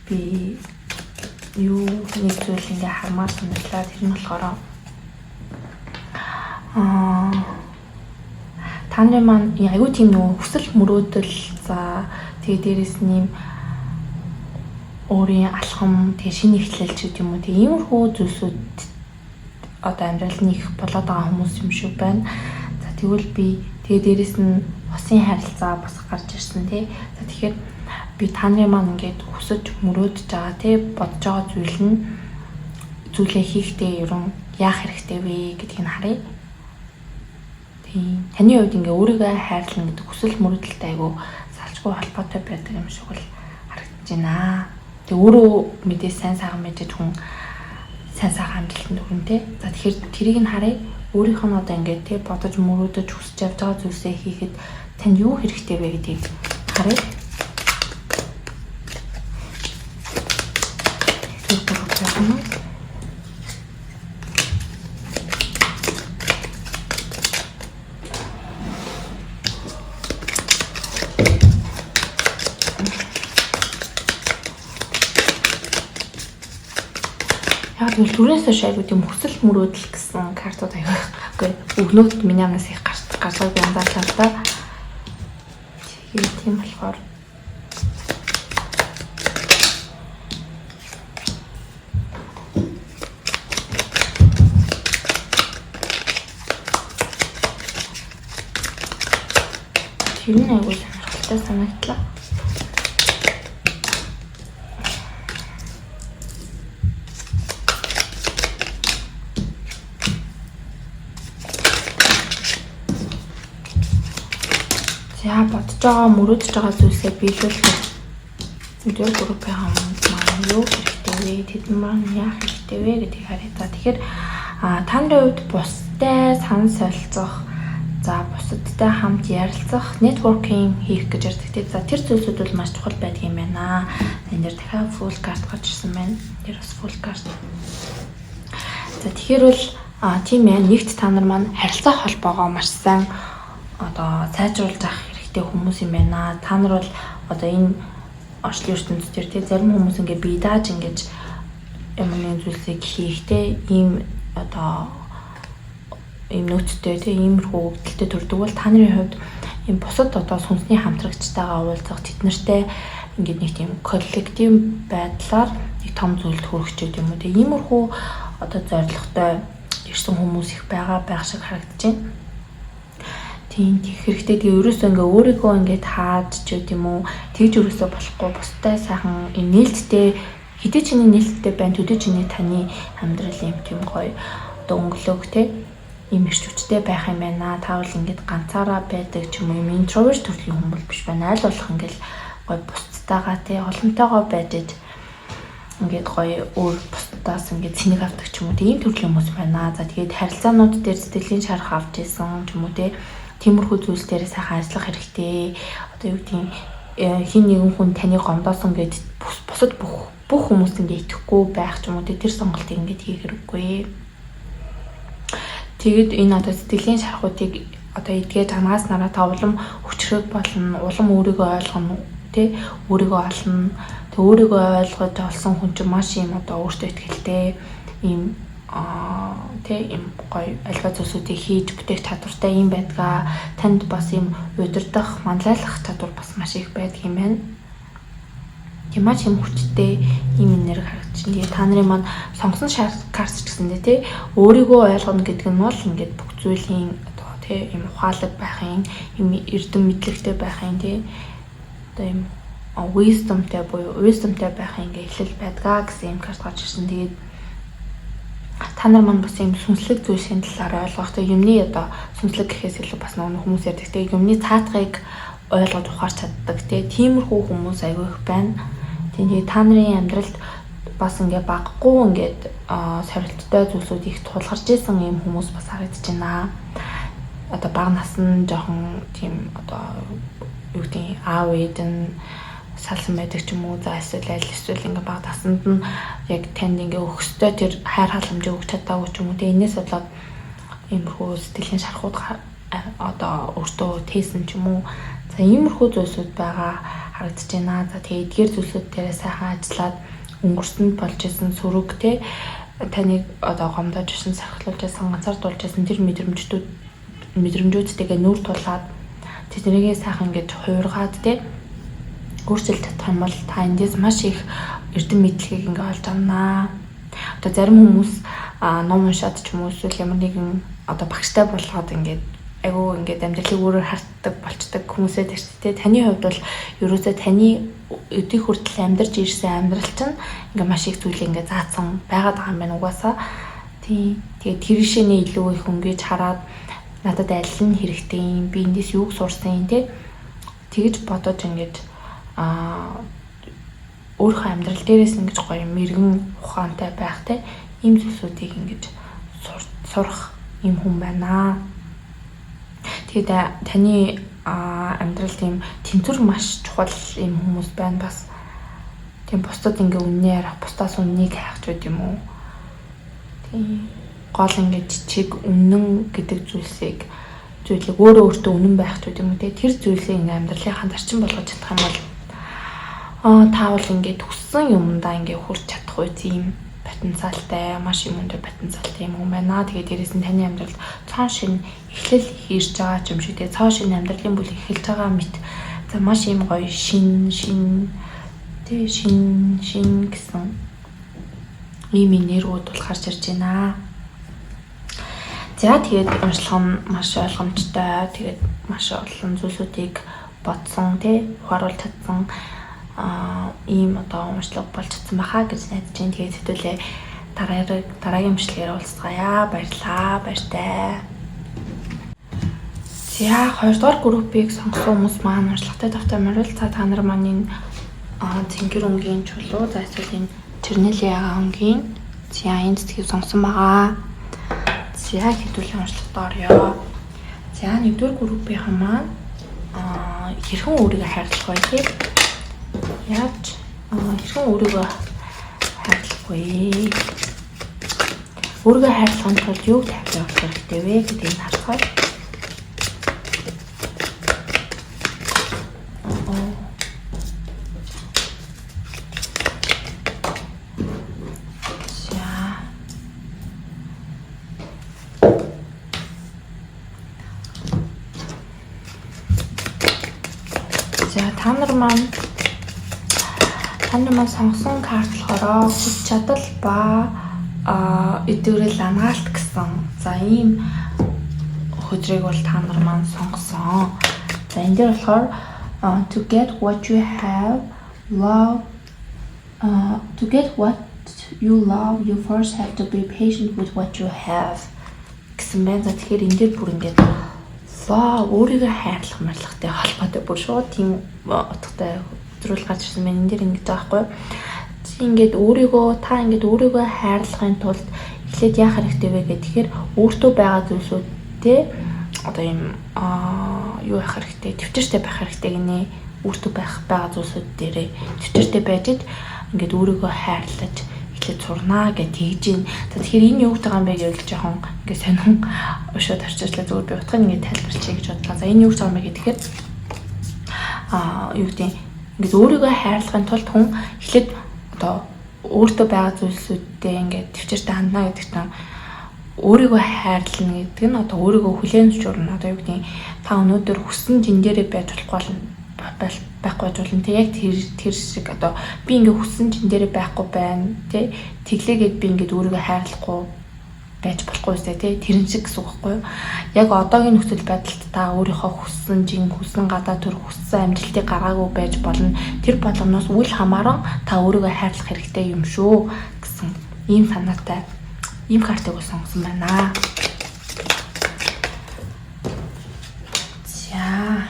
би юу нэг зүйл ингээ хармаар санагдлаа. Тэр нь болохоор та нарын маань айгүй тийм нөгөө хүсэл мөрөөдөл, за тэгээ дээрэс нь юм өөрийн алхам, тэгээ шинэ эхлэл ч гэдэг юм уу, тэгээ иймэрхүү зүйлсүүд одоо амьдрал нь их болоод байгаа хүмүүс юм шиг байна. За, тэгвэл би тэгээ дээрэс нь усын харилцаа бас гарч ирсэн тий. За, тэгэхээр би та нарын маань ингээд хүсэж мөрөөдөж байгаа тий, бодож байгаа зүйл нь зүйлээ хийхдээ ерөн яах хэрэгтэй вэ гэдгийг нь харъя. Тийм. Таны хувьд ингээ өөрийгөө хайрлана гэдэг хүсэл мөрөөдөлтэй айгүй салжгүй холбоотой байдаг юм шиг л харагдаж байна. Тэг өөрөө мэдээ сайн сайхан мэдээж хүн сайн сайхан амжилтанд хүрнэ те. За, тэгэхээр тэрийг нь харъя. Өөрийнх нь одоо ингээ те, бодож мөрөөдөж хүсэж явж байгаа зүйлсээ хийхэд танд юу хэрэгтэй вэ гэдгийг харъя. Тэр гурав юм. Яг тэгвэл түрээс хойш айгуу тийм хүсэл мөрөөдөл гэсэн картууд айгуу үгүй өгнөөд миний амнаас их гарч гарлагыг би анзаарлаа л да. Тэгээд тийм болохоор тэр нь айгуу сонирхолтой санагдлаа. За, бодож байгаа, мөрөөдөж байгаа зүйлсээ биелүүлэх өдөр группийн маань юу хэрэгтэй вэ? Тэд маань яах хэрэгтэй вэ гэдгийг харъя. За, тэгэхээр та нарын хувьд бусдтай санал солилцох, за бусадтай хамт ярилцах, networking хийх гэж ярьдаг тийм. За, тэр зүйлсүүд бол маш чухал байдаг юм байна. Энэ дээр дахиад Fool card гарч ирсэн байна. Тэр бас Fool card. За, тэгэхээр бол тийм ээ, нэгт та нар маань харилцаа холбоогоо маш сайн одоо сайжруулж авах хэрэгтэй хүмүүс юм байна. Та нар бол одоо энэ орчлон ертөнц дээр тий, зарим хүмүүс ингээ бие дааж ингэж ямар нэгэн зүйлсийг хийхдээ ийм одоо ийм нөөцтэй тий, иймэрхүү өгөгдөлтэй төрдөг бол та нарын хувьд ийм бусад одоо сүнсний хамтрагчтайгаа уулзах, тэд нартай ингээд нэг тийм коллектив байдлаар нэг том зүйлд хүрэх ч гэдэг юм уу тий, иймэрхүү одоо зорилготой ирсэн хүмүүс их байгаа байх шиг харагдаж байна. Тийм, тийх хэрэгтэй. Тэгээ ерөөсөө ингээ өөрийгөө ингээд хааж ч гэдэм юм уу, тэгж ерөөсөө болохгүй, бусдаа сайхан юм нээлттэй, хэдий чиний нээлттэй байна, төдий чиний таны амьдрал юм тийм гоё одоо өнгөлөг те, ийм эрч хүчтэй байх юм байна. Та бол ингээд ганцаараа байдаг ч юм уу, юм introvert төрлийн хүн бол биш байна. Аль болох ингээд гоё бусдтайгаа те, олонтойгоо байж иж Ингээд гоё өөр бусдаас ингээд сэнэг авдаг ч юм уу, тийм төрлийн хүмүүс байна. За, тэгээд харилцаанууд дээр сэтгэлийн шарах авч исэн ч юм уу, те, тиймэрхүү зүйлс дээр сайхан ажиллах хэрэгтэй. Одоо юу гэдгийг хэн нэгэн хүн таныг гомдоосон гээд бусад бүх бүх хүмүүс ингээд итгэхгүй байх ч юм уу, те, тэр сонголтыг ингээд хийх хэрэггүй. Тэгэд энэ одоо сэтгэлийн шарахуудыг одоо эдгэж анагаснараа та улам хүчрэг болно, улам өөрийгөө ойлгоно, тий, өөрийгөө олно. Тэг өөрийгөө ойлгож олсон хүн чинь маш юм одоо өөртөө итгэлтэй, ийм тий, ийм гоё аливаа зүйлсүүдийг хийж бүтээх чадвартай юм байдгаа. Танд бас ийм удирдах, манлайлах чадвар бас маш их байдаг юм байна. Тийм, маш юм хүчтэй ийм энерги харагдаж байна. Тэгээ та нарын маань сонгосон карт ч гэсэндээ, тий, өөрийгөө ойлгоно гэдэг нь бол ингээд бүх зүйлийн одоо, тий, ийм ухаалаг байхын, ийм эрдэм мэдлэгтэй байхын, тий, одоо ийм wisdomтай буюу wisdomтай байхын ингээ эхлэл байдгаа гэсэн юм карт гарч ирсэн. Тэгээд та нар маань бас юм сүнслэг зүйлсийн талаар ойлгох, тэг юмны одоо сүнслэг гэхээс илүү бас нөгөө хүмүүс ярьдаг, тэг юмны цаатгыг ойлгож ухаарч чаддаг, тэг тиймэрхүү хүмүүс аягүй их байна. Тэгээд та нарын амьдралд бас ингээ баггүй ингээд сорилттой зүйлсүүд их тулгарч исэн юм хүмүүс бас харагдаж байна. Одоо бага насн жоохон тийм одоо юу гэдгийг аав ээж нь салсан байдаг ч юм уу, за эсвэл аль эсвэл ингээ бага насанд нь яг танд ингээ өгөх ёстой тэр хайр халамжийг өгч чадаагүй ч юм уу. Тэгээ энэс болоод иймэрхүү сэтгэлийн шархууд одоо өөртөө тээсэн ч юм уу. За, иймэрхүү зүйлсүүд байгаа харагдаж байна. За, тэгээ эдгээр зүйлсүүд дээрээ сайхан ажиллаад өнгөрсөнд болж исэн сөрөг, те, таныг одоо гомдоож ирсэн, сархилуулж исэн, ганцаардуулж исэн тэр мэдрэмжүүдтэйгээ нүүр тулаад тэднийгээ сайхан ингэж хувиргаад, те, өөрчилж чадах юм бол та эндээс маш их эрдэм мэдлэгийг ингээ олж авнаа. Одоо зарим хүмүүс ном уншаад ч юм уу, эсвэл ямар нэгэн одоо багштай болгоод ингээд айгүй ингээд амьдралыг өөрөөр харддаг болчдөг хүмүүсээ тэр тэ. Таны хувьд бол ерөөсөө таны өдийг хүртэл амьдарч ирсэн амьдрал чинь ингээ маш их зүйлийг ингээ заасан байгаад байгаа юм байна угаасаа. Тийм. Тэгээд тэр жишээний илүү их өнгөж хараад надад аль нь хэрэгтэй юм, би эндээс юуг сурсан юм, те, тэгж бодож ингэж өөрийнхөө амьдрал дээрээс ингэж гоё мэрэгэн ухаантай байх, те, ийм зүйлсүүдийг ингэж сурах юм хүн байна. Тэгээд таны амьдрал тийм тэнцвэр маш чухал юм хүмүүс байна бас. Тийм, бусдад ингээ үннээ ярих, бусдаас үннийг хайх ч байд юм уу. Тийм, гол ингээ жижиг үнэн гэдэг зүйлийг өөрөө өөртөө үнэн байх ч байд юм уу, те, тэр зүйлийг ингээ амьдралынхаа зарчим болгож чадах юм бол та бол ингээд хүссэн юмдаа ингээ хүрч чадах үе тийм потенциалтай, маш юм өндөр потенциалтай юм байна. Тэгээд дээрээс нь таны амьдралд цоон шинэ эхлэл ирж байгаа ч юм шиг, тэгээ цоон шинэ амьдралын бүлэг эхэлж байгаа мэт. За, маш юм гоё шин шин, тэгээ шин шин гэсэн ийм энергиуд бол гарч ирж байна. За, тэгээд уншлага нь маш ойлгомжтой. Тэгээд маш олон зүйлсүүдийг бодсон, тий, ухааруулж чадсан ийм одоо уншлага болж чадсан байхаа гэж найдаж байна. Тэгээд хэдүүлээ дараагийн бичлэгээр уулзцаая. Баярлалаа. Баяртай. За, хоёрдугаар группийг сонгосон хүмүүс маань уншлагатай тавтай морил. За, та нар маань энэ цэнгэр өнгийн чулуу, за эсвэл энэ чернилийн ягаан өнгийн, за, энэ цэцгийг сонгосон байгаа. За, хэдүүлээ уншлагад оръё. За, нэгдүгээр группийнхан маань хэрхэн өөрийгөө хайрлах вэ, тий? Яаж хэрхэн өөрийгөө хайрлах вэ? Өөрийгөө хайрлахын тулд юуг тавьж явах хэрэгтэй вэ гэдгийг харцгаая. За. За, та нар маань сонгосон карт болохоор хүч чадал ба эдгэрэл анагаалт гэсэн. За, ийм хөзрийг бол та нар маань сонгосон. За, энэ дээр болохоор to get what you have love to get what you love, you first have to be patient with what you have гэсэн байна. За, тэгэхээр энэ дээр бүр ингээд love, өөрийгөө хайрлах марлахтай холбоотой бүр шууд тийм утгатай үзрүүл гарч ирсэн байна. Энэ дээр ингэж байгаа байхгүй юу? Чи ингээд өөрийгөө та ингээд өөрийгөө хайрлахын тулд эхлээд яах хэрэгтэй вэ гэхээр өөртөө байгаа зүйлсүүдтэй одоо юм юу яах хэрэгтэй, төвчээртэй байх хэрэгтэй гинэ. Өөртөө байх байгаа зүйлсүүд дээрээ төвчээртэй байж ингээд өөрийгөө хайрлаж эхлээд сурнаа гэж тэгж гин. За тэгэхээр энэ юу гэж байгаа юм бэ гэвэл жоохон ингээд сонин ушаад орчууллаа, зүгээр би утгыг ингээд тайлбарчихъя гэж бодлоо. За энэ юу гэж байгаа юм бэ гэхээр юу гэдэг ингээд өөрийгөө хайрлахын тулд хүн эхлээд одоо өөртөө байгаа зүйлсүүдтэй ингээд төвчээртэй хандна гэдэг чинь өөрийгөө хайрлана гэдэг нь одоо өөрийгөө хүлээн зөвшөөрнө. Одоо юу гэдэг та өнөөдөр хүссэн жин дээрээ байж болохгүй байхгүй байж болно. Тэг яг тэр шиг одоо би ингээд хүссэн жин дээрээ байхгүй байна. Тэ тэглээгээд би ингээд өөрийгөө хайрлахгүй байж болохгүй үстэй тий тэрэн шиг гэсэн үг байхгүй юу? Яг одоогийн нөхцөл байдалд та өөрийнхөө хүссэн жин, хүссэн гадаа төр, хүссэн амжилтыг гаргаагүй байж болно. Тэр болгоноос үл хамааран та өөрийгөө хайрлах хэрэгтэй юм шүү гэсэн ийм санаатай ийм картыг сонгосон байна. За.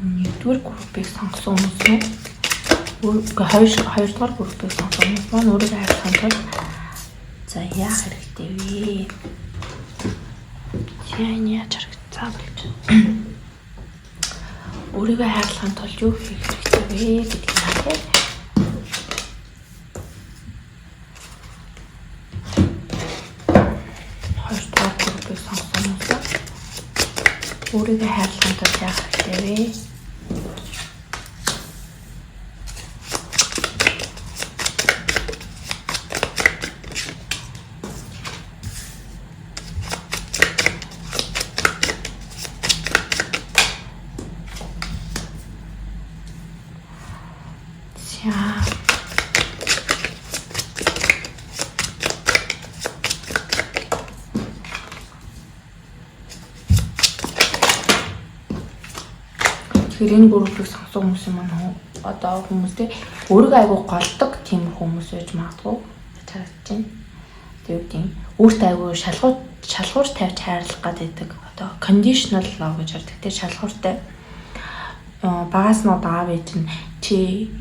Нэгдүгээр группийг сонгосон хүмүүс нь хоёрдугаар группийг сонгосон хүмүүс маань өөрийгөө хайрлахын тулд за яах хэрэгтэй вэ? За энэ яаж харагдцаа болж. Өөрийгөө хайрлахын тулд юу хийх хэрэгтэй вэ гэдгийг харъя. Хоёрдугаар группийг сонгосон хүмүүс өөрийгөө хайрлахын тулд яах хэрэгтэй вэ? Тэгэхээр энэ группийг сонгосон хүмүүс юм маань одоо хүмүүстэй өөрийгөө айгүй голдог тийм хүмүүс байж магадгүй гэж харагдаж байна. Тэг юу гэдэг өөртөө айгүй шалгуур тавьж хайрлах гэдэг одоо conditional love гэж ярьдаг. Тэр шалгууртай багаас нь одоо аав ээж нь чи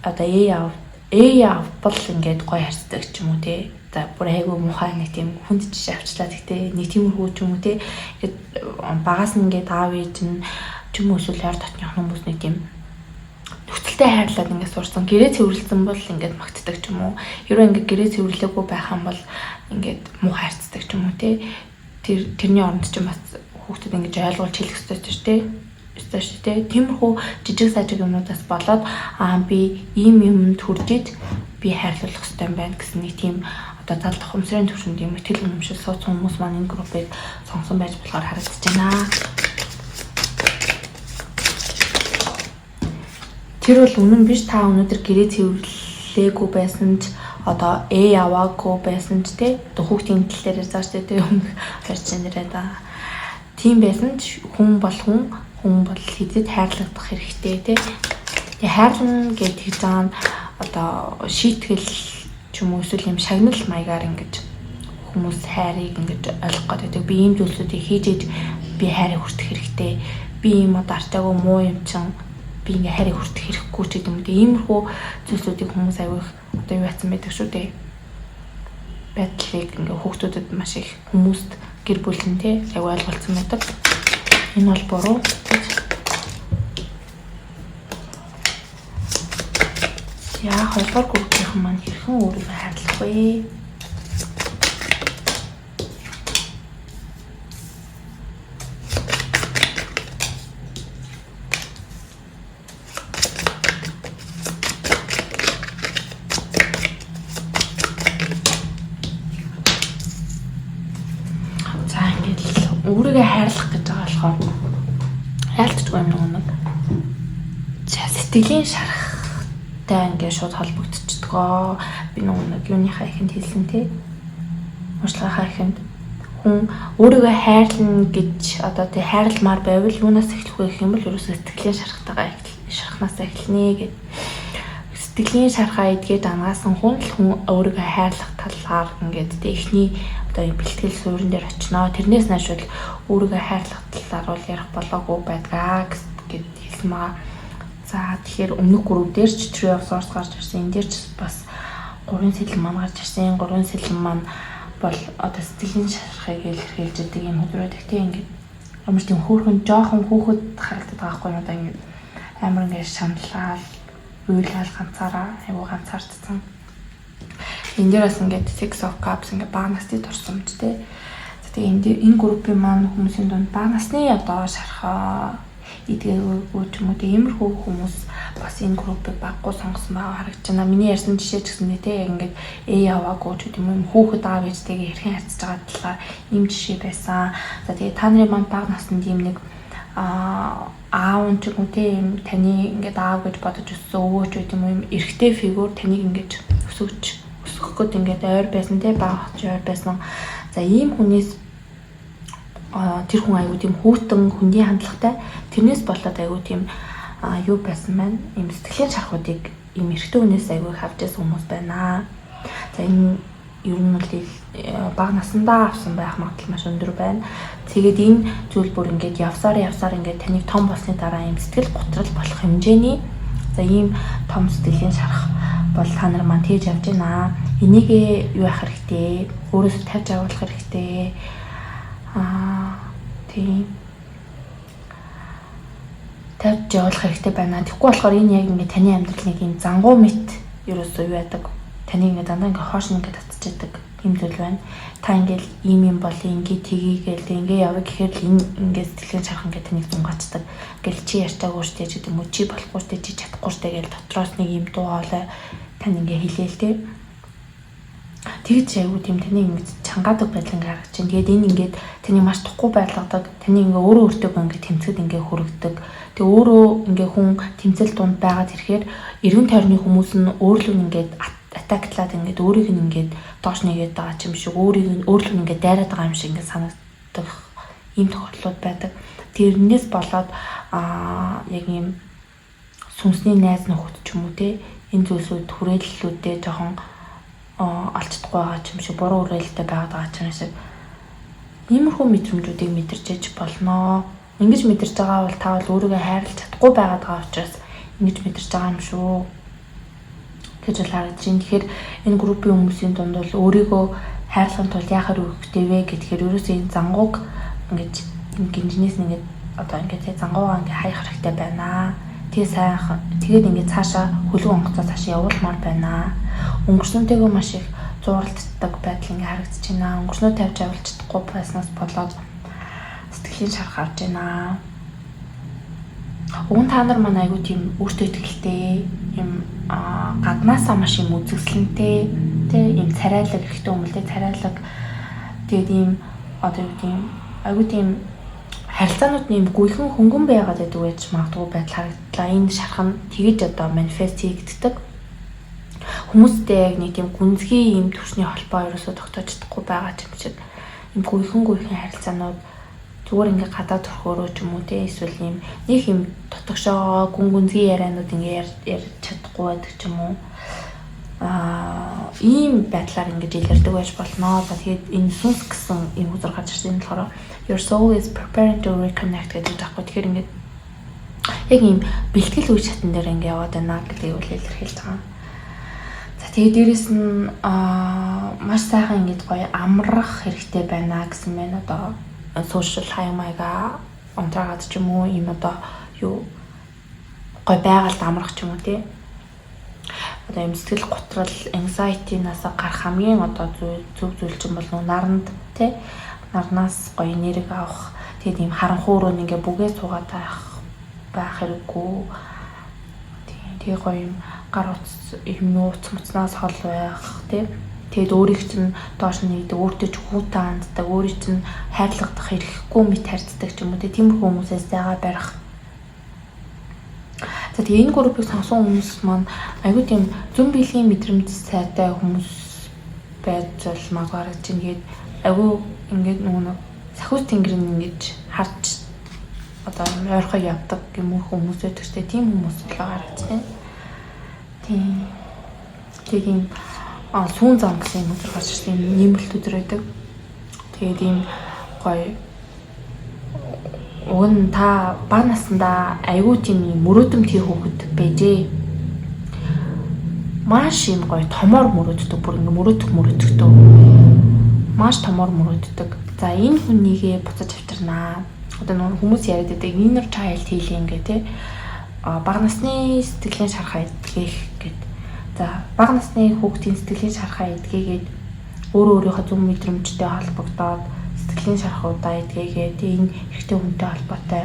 одоо ээ явбал ингээд гоё харцдаг ч юм уу те. За бүр айгүй муухай нэг тийм хүнд жишээ авчлаа. Тэгтээ нэг тиймэрхүү ч юм уу те. Ингээд багаас нь ингээд аав ээж нь ч юм уу эсвэл ойр дотны хүмүүс нэг тийм нөхцөлтэй хайрлаад ингээд сурсан. Гэрээ цэвэрлсэн бол ингээд магтдаг ч юм уу. Ерөө ингээд гэрээ цэвэрлээгүй байх юм бол ингээд муу хайрцдаг ч юм уу те. Тэрний оронд ч бас хүүхдэд ингээд ойлгуулж хэлэх ёстой ч те. Ёстой шүү те. Тиймэрхүү жижиг сажиг юмнуудаас болоод би ийм юмд хүржиж би хайрлуулах ёстой юм байна гэсэн нэг тийм одоо зал тохиомсрын төвшөнд юм ихтгэл үнэмшил суусан хүмүүс маань энэ группийг сонгосон байж болохоор харагдаж байна. Тэр бол үнэн биш. Та өнөөдөр гэрээ цэвэрлээгүй байсан ч одоо яваагүй байсан ч те одоо хүүхдийн тал дээр зааш те өмнөх хоёр жишээн дээрээ да. Тийм байсан ч хүн бол хүн бол хэзээд хайрлагдах хэрэгтэй те. Тэгээ хайрлана гэж хэлж байгаа нь одоо шийтгэл ч юм уу эсвэл юм шагнал маягаар ингэж хүмүүс хайрыг ингэж ойлгох гэдэг. Би ийм зүйлсүүдийг хийж иж би хайрыг хүртэх хэрэгтэй. Би ийм одоо арчаагүй муу юм чин би ингээ хайрыг хүртэх хэрэггүй ч гэдэг юм үү. Иймэрхүү зүйлсүүдийг хүмүүс аягүй их одоо юу яцсан байдаг шүү дээ. Байдлыг ингээ хүүхдүүдэд маш их хүмүүст гэр бүл нь те аягүй ойлголцсон байдаг. Энэ бол буруу. За хоёрдугаар группийнхэн маань хэрхэн өөрийгөө хайрлах вэ? За ингээд өөрийгөө хайрлах гэж байгаа болохоор хайрлахгүй юм нэг. За сэтгэлийн шарахтай ингээд шууд холбогдчихдгоо. Би нэг юуныхаа ихэнд хэлсэн те. Уншлагынхаа ихэнд хүн өөрийгөө хайрлана гэж одоо тий хайрламаар байвал юунаас эхлэх вэ гэх юм бол ерөөсөө сэтгэлийн шарахтайгаа шархнаас эхэлнэ гэд. Сэтгэлийн шархаа эдгээд ангаасан хүн л хүн өөрийгөө хайрлах талаар ингээд тий эхний одоо юм бэлтгэл суурин дээр очино. Тэрнээс нааш бол өөрийгөө хайрлах талаар бол ярих болоогүй байдгаа гэд хэлсэн байгаа. За, тэгэхээр өмнөх group дээр ч Three of Swords гарч ирсэн. Энэ дээр ч бас гурван сэлэм маань гарч ирсэн. Гурван сэлэм маань бол одоо сэтгэлийн шарахыг илэрхийлж байдаг юм хөдөр байдаг тийм. Ингээд ямар ч тийм хөөрхөн жоохон хүүхэд харагдаад байгаа байхгүй юу? Одоо ингээд амар ингээд шаналал, уйлал, ганцаараа айгуу ганцаардсан. Энэ дээр бас ингээд Six of Cups, ингээд бага насны дурсамж те. За, тэгээ энэ дээр энэ группийн маань хүмүүсийн дунд бага насны одоо шархаа эдгээгүй ч юм уу, тэгээ иймэрхүү хүмүүс бас энэ группийг баггүй сонгосон байгаа харагдаж байна. Миний ярьсан жишээ ч гэсэндээ те, яг ингээд яваагүй ч гэдэм юм, хүүхэд аав ээжтэйгээ хэрхэн харьцаж байгаа талаар ийм жишээ байсан. За, тэгээ та нарын маань бага наснд ийм нэг аав ч юм уу те, ийм таны ингээд аав гэж бодож өссөн өвөө ч гэдэм юм, эрэгтэй figure таныг ингээд өсгөж өсгөх гээд ингээд ойр байсан те, бага ч ойр байсан. За, ийм хүнээс, тэр хүн айгуу тийм хүйтэн, хүндийн хандлагатай, тэрнээс болоод айгуу тийм юу байсан маань, ийм сэтгэлийн шархуудыг ийм эрэгтэй хүнээс айгуу их авч байсан хүмүүс байна. За, энэ ер нь бол бага насандаа авсан байх магадлал маш өндөр байна. Тэгээд энэ зүйл бүр ингээд явсаар явсаар ингээд таныг том болсны дараа ийм сэтгэл гутрал болох хэмжээний, за, ийм том сэтгэлийн шарах бол та нар маань тээж явж байна. Энийгээ юу яах хэрэгтэй? Өөрөөсөө тавьж агуулах хэрэгтэй. Тийм, тавьж явуулах хэрэгтэй байна. Тэгэхгүй болохоор энэ яг ингээд таны амьдрал нэг юм зангуу мэт ерөөсөө юу яадаг. Таны ингээд дандаа ингээд хоош ингээд татчихдаг юм зүйл байна. Та ингээд ийм юм бол ингээд тгийгээл ингээ яваа гэхээр л энэ ингээд сэтгэлийн шарх ингээд таныг зунгаачдаг. Ингээл чи ярьчаагүй штэ ч гэдэг юм уу, чи болохгүй штэ, чи чадахгүй штэ гэж дотроос нэг юм дуу хоолой тань ингээ хэлээл те. Тэгж айгуу тийм таны ингэж чангаадаг байдал ингээ харагдаж байна. Тэгээд энэ ингээд таны маш тухгүй байлгадаг. Таны ингээ өөрөө өөртөө ингээ тэмцэхэд ингээ хүргэдэг. Тэгээ өөрөө ингээ хүн тэмцэл дунд байгаад ирэхээр эргэн тойрны хүмүүс нь өөрлөө ингээд attack лаад, ингээд өөрийг нь ингээд доош нэгээд байгаа юм шиг, өөрийг нь өөрлөө ингээд дайраад байгаа юм шиг ингээд санагдах ийм тохиолдлууд байдаг. Тэрнээс болоод яг ийм сүнсний найз нөхөд ч юм уу те, энэ зүйлсүүд хүрээллүүдээ жоохон олж чадахгүй байгаа юм шиг, буруу хүрээлэлтэй байгаад байгаа юм шиг иймэрхүү мэдрэмжүүдийг мэдэрч ээж болно. Ингэж мэдэрч байгаа бол та бол өөрийгөө хайрлаж чадахгүй байгаад байгаа учраас ингэж мэдэрч байгаа юм шүү гэж бол харагдаж байна. Тэгэхээр энэ группийн хүмүүсийн дунд бол өөрийгөө хайрлахын тулд яах хэрэгтэй вэ гэхээр ерөөсөө энэ зангууг ингэж гинжнээс нь ингээд одоо ингээд тэг зангуугаа ингээд хаях хэрэгтэй байна. Тэгээ сайхан тэгээд ингээд цаашаа хөлөг онгоцоо цаашаа явуулмаар байна. Өнгөрсөнтэйгөө маш их зууралддаг байдал ингээ харагдаж байна. Өнгөрснөө тавьж авалж чадахгүй байснаас болоод сэтгэлийн шарх авч байна. Уг нь та нар маань айгуу тийм өөртөө итгэлтэй, юм гаднаасаа маш юм үзэсгэлэнтэй тэ, юм царайлаг эрэгтэй хүмүүс, царайлаг, тэгээд ийм одоо юу гэдэг юм, айгуу тийм харилцаанууд нь юм гүйхэн хөнгөн байгаад байдаг байж магадгүй байдал харагдлаа. Энэ шарх нь тэгэж одоо manifest хийгддэг. Хүмүүстэй яг нэг тийм гүнзгий юм түвшний холбоо ерөөсөө тогтоож чадахгүй байгаа юм шиг, юм гүйхэн гүйхэн харилцаанууд, зүгээр ингээ гадаа төрхөөрөө ч юм уу те, эсвэл юм нэг юм дотогшоо гүн гүнзгий ярианууд ингээ ярьж чадахгүй байдаг ч юм уу, ийм байдлаар ингэж илэрдэг байж болно. За, тэгээд энэ сүнс гэсэн ийм үзэр гарч ирсэн. Энэ болохоор "Your soul is preparing to reconnect" гэдэг таахгүй. Тэгэхээр ингээд яг ийм бэлтгэл үе шатн дээр ингээ яваад байна гэдгийг үл илэрхийлж байгаа. За, тэгээд дээрэс нь маш сайхан ингэж гоё амрах хэрэгтэй байна гэсэн байна. Одоо social хаяг маяга унтраагаад ч юм уу, ийм одоо юу гоё байгальд амрах ч юм уу тий, одоо юм сэтгэл гутрал, anxiety-наас гарах хамгийн одоо зөв зүйл чинь бол нүү наранд тий, нарнаас гоё нэрэг авах, тэгээд ийм харанхуй өрөөнд ингээ бүгээ суугаад байх хэрэггүй тий. Тэгээ гоё юм гар утас юм нууц муцнаас хол байх тий. Тэгээд өөрийг чинь доош нь нэгдэг, өөртөө ч хүүтэн ханддаг, өөрийг чинь хайрлагдах эрхгүй мэт харьцдаг ч юм уу тий, тиймэрхүү хүмүүсээс зайгаа барих. За, тэгээ энэ группийг сонгосон хүмүүс маань айгүй тийм зөн биеийн мэдрэмж сайтай хүмүүс байж бол магадгүй харагдаж байна. Тэгээд айгүй ингээд нөгөө нэг сахиус тэнгэр нь ингэж харж одоо ойрхон явдаг юм хүмүүс байдаг ч тийм хүмүүс болоо харагдаж байна. Тийм. Тэгээд ийм сүүн зам гэсэн юм өдөр гарч ирсэн, нэмэлт өдөр байдаг. Тэгээд ийм гоё Уг нь та бага насндаа айгүй тийм мөрөөдөмтгий хүүхэд байжээ. Маш юм гоё томоор мөрөөддөг, бүр ингээ мөрөөдөх мөрөөдөхтөө. Маш томоор мөрөөддөг. За энэ хүнийгээ буцаж авчирнаа. Одоо нөгөө хүмүүс яриад байдаг inner child healing гэх тээ. Бага насны сэтгэлийн шархаа эдгэх гэд. За бага насны хүүхдийн сэтгэлийн шархаа эдгээгээд өөрөө өөрийнхөө зүм мэдрэмжтэй холбогдоод сэтгэлийн шархуудаа эдгээгээд энэ эрэгтэй хүнтэй холбоотой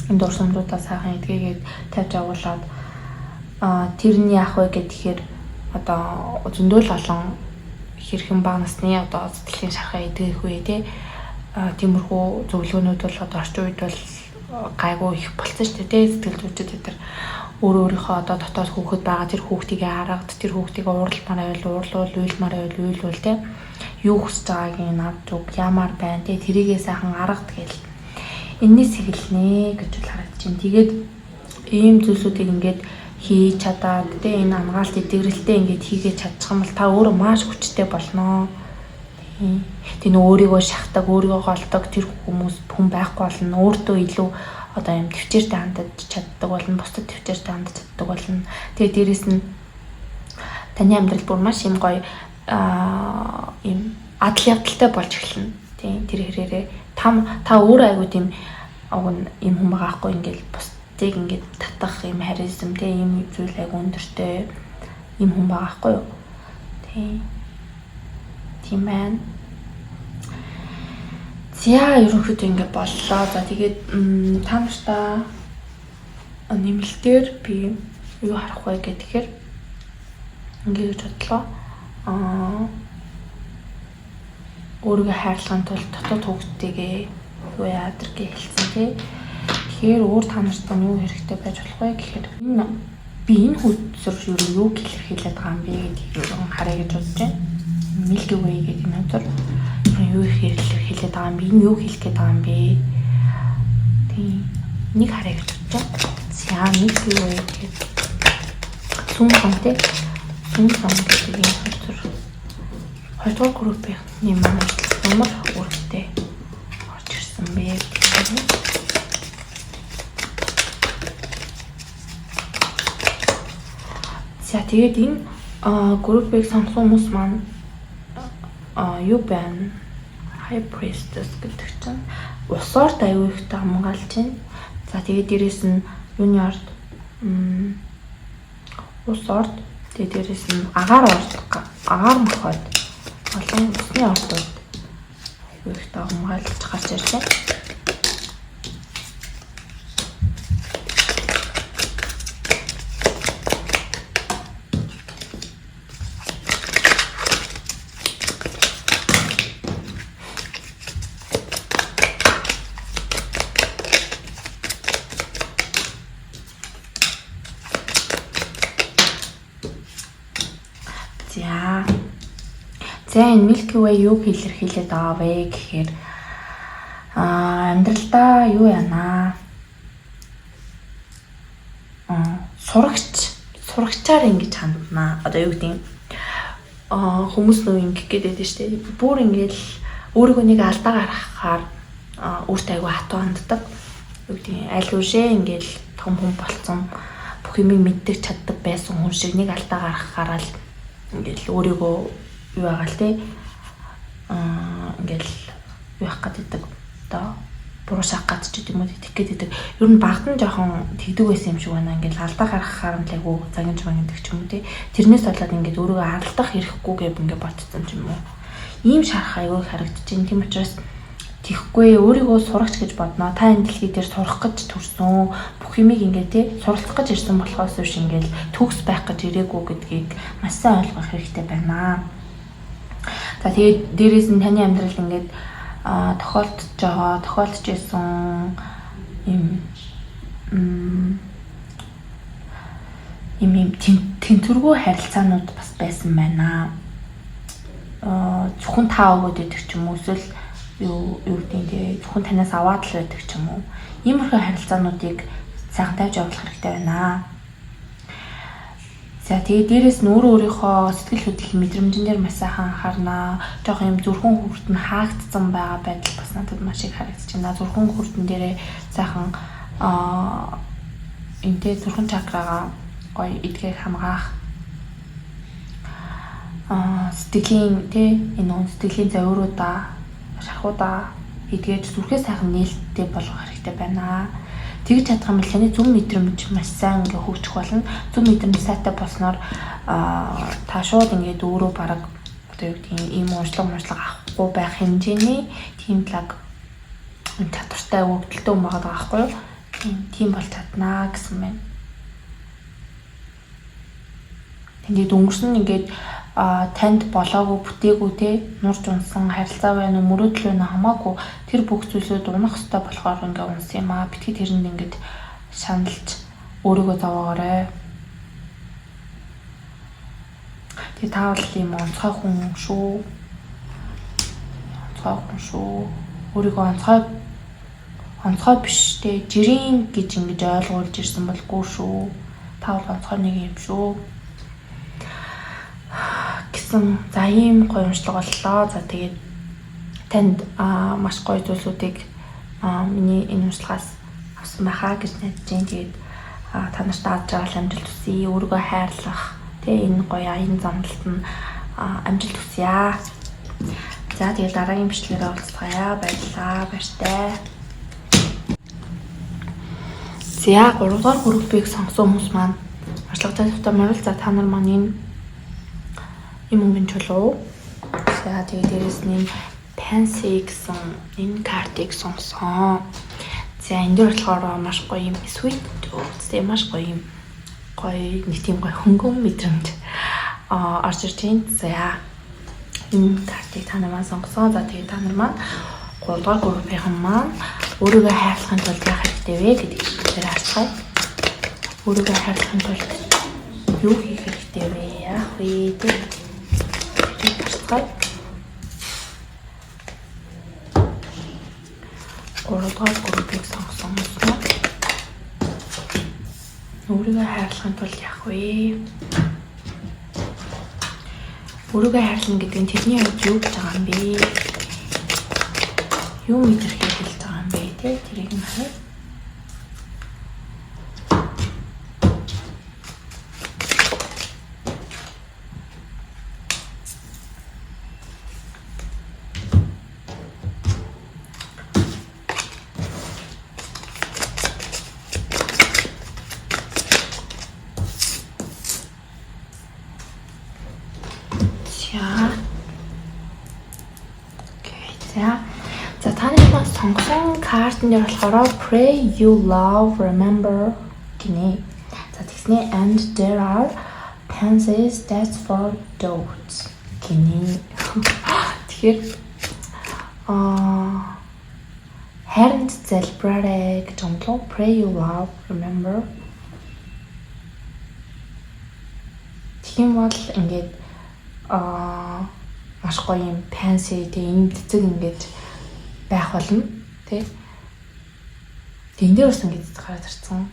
энэ дурсамжуудаа сайхан эдгээгээд тавьж агуулад тэр нь яах вэ гэхээр одоо зөндөл олон хэрхэн бага насны одоо сэтгэлийн шархаа эдгэх вэ те, тиймэрхүү зөвлөгөөнүүд бол одоо орчин үед бол гайгүй их болсон шүү дээ, сэтгэл зүйчид тэр өөрөө өөрийнхөө одоо дотоод хүүхэд байгаа тэр хүүхдийг аргад, тэр хүүхдийг уурламаар байвал уурлуул, уйлмаар байвал уйлуул те, юу хүсэж байгааг нь авч уг, яамаар байна те, тэрийгээ сайхан аргад гэл энэс эхэлнэ гэж бол харагдаж байна. Тэгээд ийм зүйлсүүдийг ингээд хийж чадаад те, энэ ангаалт эдгэрэлтэй ингээд хийгээд чадчих юм бол та өөрөө маш хүчтэй болно. Тийм. Нөө өөрийгөө шахдаг, өөрийгөө голдог тэр хүмүүс хүн байхгүй болно. Өөртөө илүү одоо юм төвчээртэй хандаж чаддаг болно, бусдад төвчээртэй хандаж чаддаг болно. Тэгээ дээрэс нь таны амьдрал бүр маш юм гоё юм адал явдалтай болж эхэлнэ. Тийм, тэр хэрээрээ та өөрөө айгуу тийм уг нь юм хүн байгаа хгүй, ингээл бусдыг ингээд татах юм харизм те, ийм зүйл айгуу өндөртэй юм хүн байгаа хгүй юу. Тийм. Тийм байна. За ерөнхийдөө ингээд боллоо. За тэгээд та нартай нэмэлтээр би юу харах вэ гэхээр ингээд гэж бодлоо. Өөрийгөө хайрлахын тулд дотоод хүүхдтэйгээ юу яадаг гэж хэлсэн тий. Тэгэхээр өөр та нарт юу хэрэгтэй байж болох вэ гэхээр энэ би энэ хөзөр юу юу илэрхийлээд байгаа юм бэ гэдгийг юу харъя гэж бодож байна. Milky Way гэдэг энэ хөзөр юу их илэрхийлээд байгаа юм бэ? Энэ юу хэлэх гээд байгаа юм бэ? Тийм. Нэг харъя гэж бодож байна. За Milky Way гэдэг сүүн ном тий. Сүүн ном гэдэг энэ хөзөр хоёрдугаар группийн маань ямар үүрэгтэй орж ирсэн бэ гэдэг. За тэгээд энэ группийг сонгосон хүмүүс маань юу байна? High Priestess гэдэг чинь ус орд аюу ихтэй хамгаалж байна. За тэгээд дээрэс нь юуны орд, ус орд, тэгээд дээрэс нь агаар орд, агаар мохойд олон усны ордууд аюу ихтэй хамгаалж гарч ирж байна. За энэ Milky Way юуг илэрхийлээд байгаа вэ гэхээр амьдралдаа юу яана? Сурагчаар ингэж ханднаа. Одоо юу гэдэг юм? Хүмүүс нөө ингэх гээд байдаг шүү дээ. Бүр ингээл өөрийгөө нэг алдаа гаргахаар өөртөө айгүй хатуу ханддаг. Юу гэдэг юм? Аль үшээ ингээл том хүн болцсон, бүх юмыг мэддэг чаддаг байсан хүн шиг нэг алдаа гаргахаараа л ингээл өөрийгөө юу байгаа л те, ингээл юу яах гээд байдаг, одоо буруу шахах гад ч гэдэм үү, тэгэх гээд байдаг. Ер нь багт нь жоохон тэгдэг байсан юм шиг байна. Ингээл алдаа гаргахаар нь л айгүй загинж магиндаг ч юм уу те. Тэрнээс болоод ингээд өөрийгөө алдах хэрэггүй гэв ингээд ботцсон ч юм уу. Ийм шарах айгүй харагдчихээн. Тийм учраас тэгэхгүй өөрийгөө сурагч гэж бодноо. Та энэ дэлхий дээр сурах гэж төрсөн. Бүх юмыг ингээд те суралцах гэж ирсэн болохоос биш ингээд төгс байх гэж ирээгүй гэдгийг маш сайн ойлгох хэрэгтэй байна. За тэгээд дээрээс нь таны амьдрал ингээд тохиолдож байгаа, тохиолдож исэн юм юм тэнцвэргүй харилцаанууд бас байсан байна. Зөвхөн та өгөөд идэх ч юм уу, эсвэл юу гэдэг те зөвхөн танаас аваад л байдаг ч юм уу. Иймэрхүү харилцаануудыг сайхан тавьж явуулах хэрэгтэй байна. За, тэгээд дээрэс нь өөрөө өөрийнхөө сэтгэл хөдлөл мэдрэмжэн дээр маш сайхан анхаарнаа. Жохон юм зүрхэн хүрд нь хаагдсан байгаа байдал бас надад маш их харагдаж байна. Зүрхэн хүрдэн дээрээ сайхан энтэй зүрхэн чакрагаа гоё эдгээр хамгаах, сэтгэлийн тий энэ нөө сэтгэлийн зовиуруудаа, шархуудаа эдгэж, зүрхээ сайхан нээлттэй болгох хэрэгтэй байна. Тэгж чадах юм бол таны зүм мэдрэмж маш сайн ингээ хөгжих болно. Зүм мэдрэмж сайтай болсноор та шууд ингээд өөрөө бараг одоо юу гэдгийг ийм уншлага авахгүй байх хэмжээний тийм лаг чадвартай, өгөгдөлтэй хүн байгаа байхгүй юу? Тийм бол чаднаа гэсэн байна. Тэгээд өнгөрсөн ингээд танд болоогүй, бүтээгүй те, нурж унсан харилцаа байна уу, мөрөөдөл байна уу, хамаагүй тэр бүх зүйлүүд унах ёстой болохоор ингээ унсан юм аа. Битгий тэрэнд ингээд шаналж өөрийгөө зовоогоорой. Тэгээ та бол ийм онцгой хүн шүү. Онцгой хүн шүү. Өөрийгөө онцгой биш те, жирийн гэж ингэж ойлгуулж ирсэн бол гүү шүү. Та бол онцгой нэг юм шүү гэсэн. За, ийм гоё уншлага боллоо. За, тэгээд танд маш гоё зүйлүүдийг миний энэ уншлагаас авсан байхаа гэж найдаж байна. Тэгээд та нарт аз жаргал, амжилт хүсье. Өөрийгөө хайрлах тэ энэ гоё аян замналт нь амжилт хүсье. За, тэгээд дараагийн бичлэгээр уулзцгаая. Баярлалаа. Баяртай. За, 3 дугаар группийг сонгосон хүмүүс маань уншлагатай тавтай морил. За, та нар маань энэ юм өнгөн чулуу. За, тэгээд дээрэс нь Pansy гэсэн энэ картыг сонгосон. За, энэ дээр болохоор маш гоё юм sweet үстэй, маш гоё юм гоё нэг тийм гоё хөнгөн мэдрэмж орж ирж байна. За, энэ картыг та нар маань сонгосон. За, тэгээд та нар маань 3 дугаар группийнхан маань өөрийгөө хайрлахын тулд яах хэрэгтэй вэ гэдэг дээр харцгаая. Өөрийгөө хайрлахын тулд юу хийх хэрэгтэй вэ? Яах вэ? Тэрийг харцгаая. 3 дугаар группийг сонгосон хүмүүс маань өөрийгөө хайрлахын тулд яах вэ? Өөрийгөө хайрлана гэдэг нь тэрний хувьд юу гэж байгаа юм бэ? Юу мэдрэхийг хэлж байгаа юм бэ те? Тэрийг нь харъя. За. Okay. За. За, та нарын сонгосон картн дээр болохоор "Pray you love, remember" гинэ. За, тэгснээ "And there are pansies, that's for doves" гинэ. Тэгэхээр хайранд залбираарай гэж юм лөө. Pray you love, remember. Тэгэх юм бол ингээд маш гоё юм pansy тэг ийм цэцэг ингээд байх болно тий. Тэг энэ дээр бас ингээд цэцэг гараад ирсэн.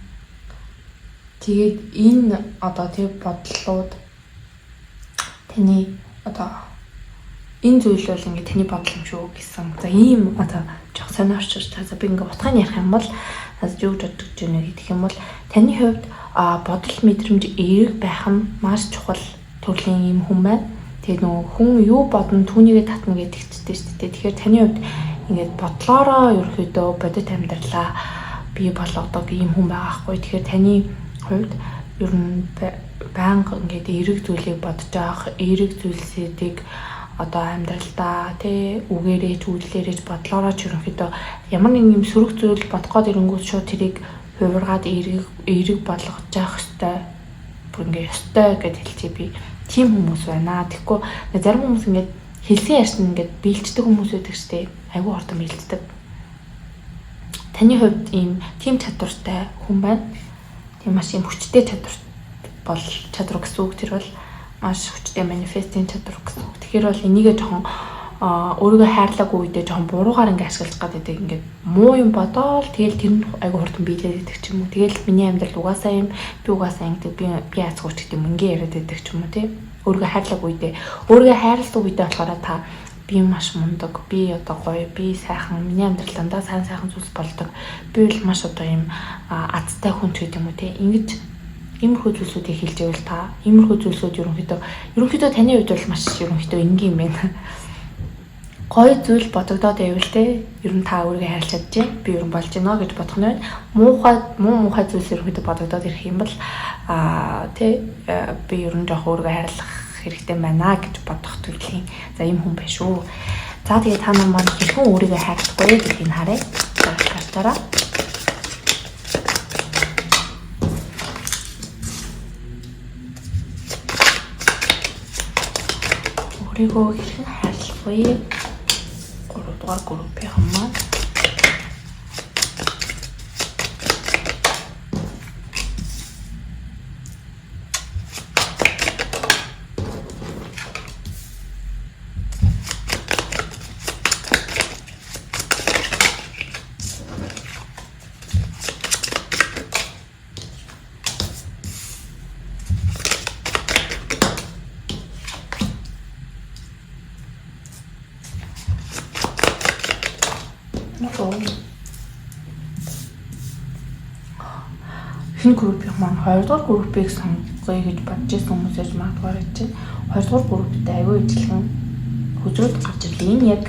Тэгээд энэ одоо тий бодлууд таны одоо энэ зүйл бол ингээд таны бодол юм шүү гэсэн. За, ийм одоо жоох сонио орчуулж та. За, би ингээд утгыг ярих юм бол надад юу гэж боддог юм бэ гэх юм бол таны хувьд бодол мэдрэмж эерэг байх нь маш чухал төрлийн ийм хүн байна. Тэгээд нөгөө хүн юу бодно түүнийгээ татна гэдэг чтэй шүү дээ. Тэгэхээр таны хувьд ингээд бодлоороо ерөөхдөө бодит амьдралаа бий болгодог ийм хүн байгаа хгүй. Тэгэхээр таны хувьд ер нь байнга ингээд эерэг зүйлийг бодож авах, эерэг зүйлсүүдийг одоо амьдралдаа тий үгээрээ ч, үйлдэлээрээ ч, бодлоороо ч ерөнхийдөө ямар нэг юм сөрөг зүйл бодох гээд ирэнгүүт шууд тэрийг хувиргаад эерэг болгож явах ёстой. Бүр ингээ ёстой гэд хэлчихье би. Тийм хүмүүс байна. Тэгэхгүй зарим хүмүүс ингээд хэлсэн ярьсан ингээд биелждэг хүмүүс байдаг штэ. Айгүй хурдан биелждэг. Таны хувьд ийм тийм чадвартай хүн байна. Тийм маш ийм хүчтэй чадвар бол чадвар гэсэн үг, тэр бол маш хүчтэй manifesting чадвар гэсэн үг. Тэгэхээр бол энийгээ жоохон өөрийгөө хайрлаагүй үедээ жоохон буруугаар ингээ ашиглаж гад байдаг. Ингээд муу юм бодоол тэгэл тэр нь айгүй хурдан биелээд байдаг ч юм уу. Тэгэл миний амьдрал угаасаа юм, би угаасаа ингэдэг, би яацгүй ч гэдэг юм ингээ яриад байдаг ч юм уу тий. Өөрийгөө хайрлаагүй үедээ, өөрийгөө хайрласан үедээ болохоор та би маш мундаг, би одоо гоё, би сайхан, миний амьдрал дандаа сайн сайхан зүйлс болдог. Би бол маш одоо юм азтай хүн ч гэдэг юм уу тий. Ингэж иймэрхүү зүйлсүүдийг хэлж байвал та иймэрхүү зүйлсүүд ерөнхийдөө таны хувьд бол маш ерөнхийдөө энгийн юм байна. Гоё зүйл бодогдоод байвал те ер нь та өөрийгөө хайрлаж чадчих, би ер нь болж гинэ гэж бодох нь байна. Муу муухай зүйлс ерөнхийдөө бодогдоод ирэх юм бол те би ер нь жоох өөрийгөө хайрлах хэрэгтэй байна гэж бодох төрлийн за ийм хүн байна шүү. За тэгээ та нар маань хэрхэн өөрийгөө хайрлах вэ гэдгийг харъя. За картаараа. Өөрийгөө хэрхэн хайрлах вэ? 3 дугаар группийн маань Хэн группийн маань 2 дугаар группийг сонгоё гэж бодож исэн хүмүүсээс магадгүй харагдаж байна. 2 дугаар групптэй аягүй ижилхэн хөзрүүд гарч ирлээ. Энэ яг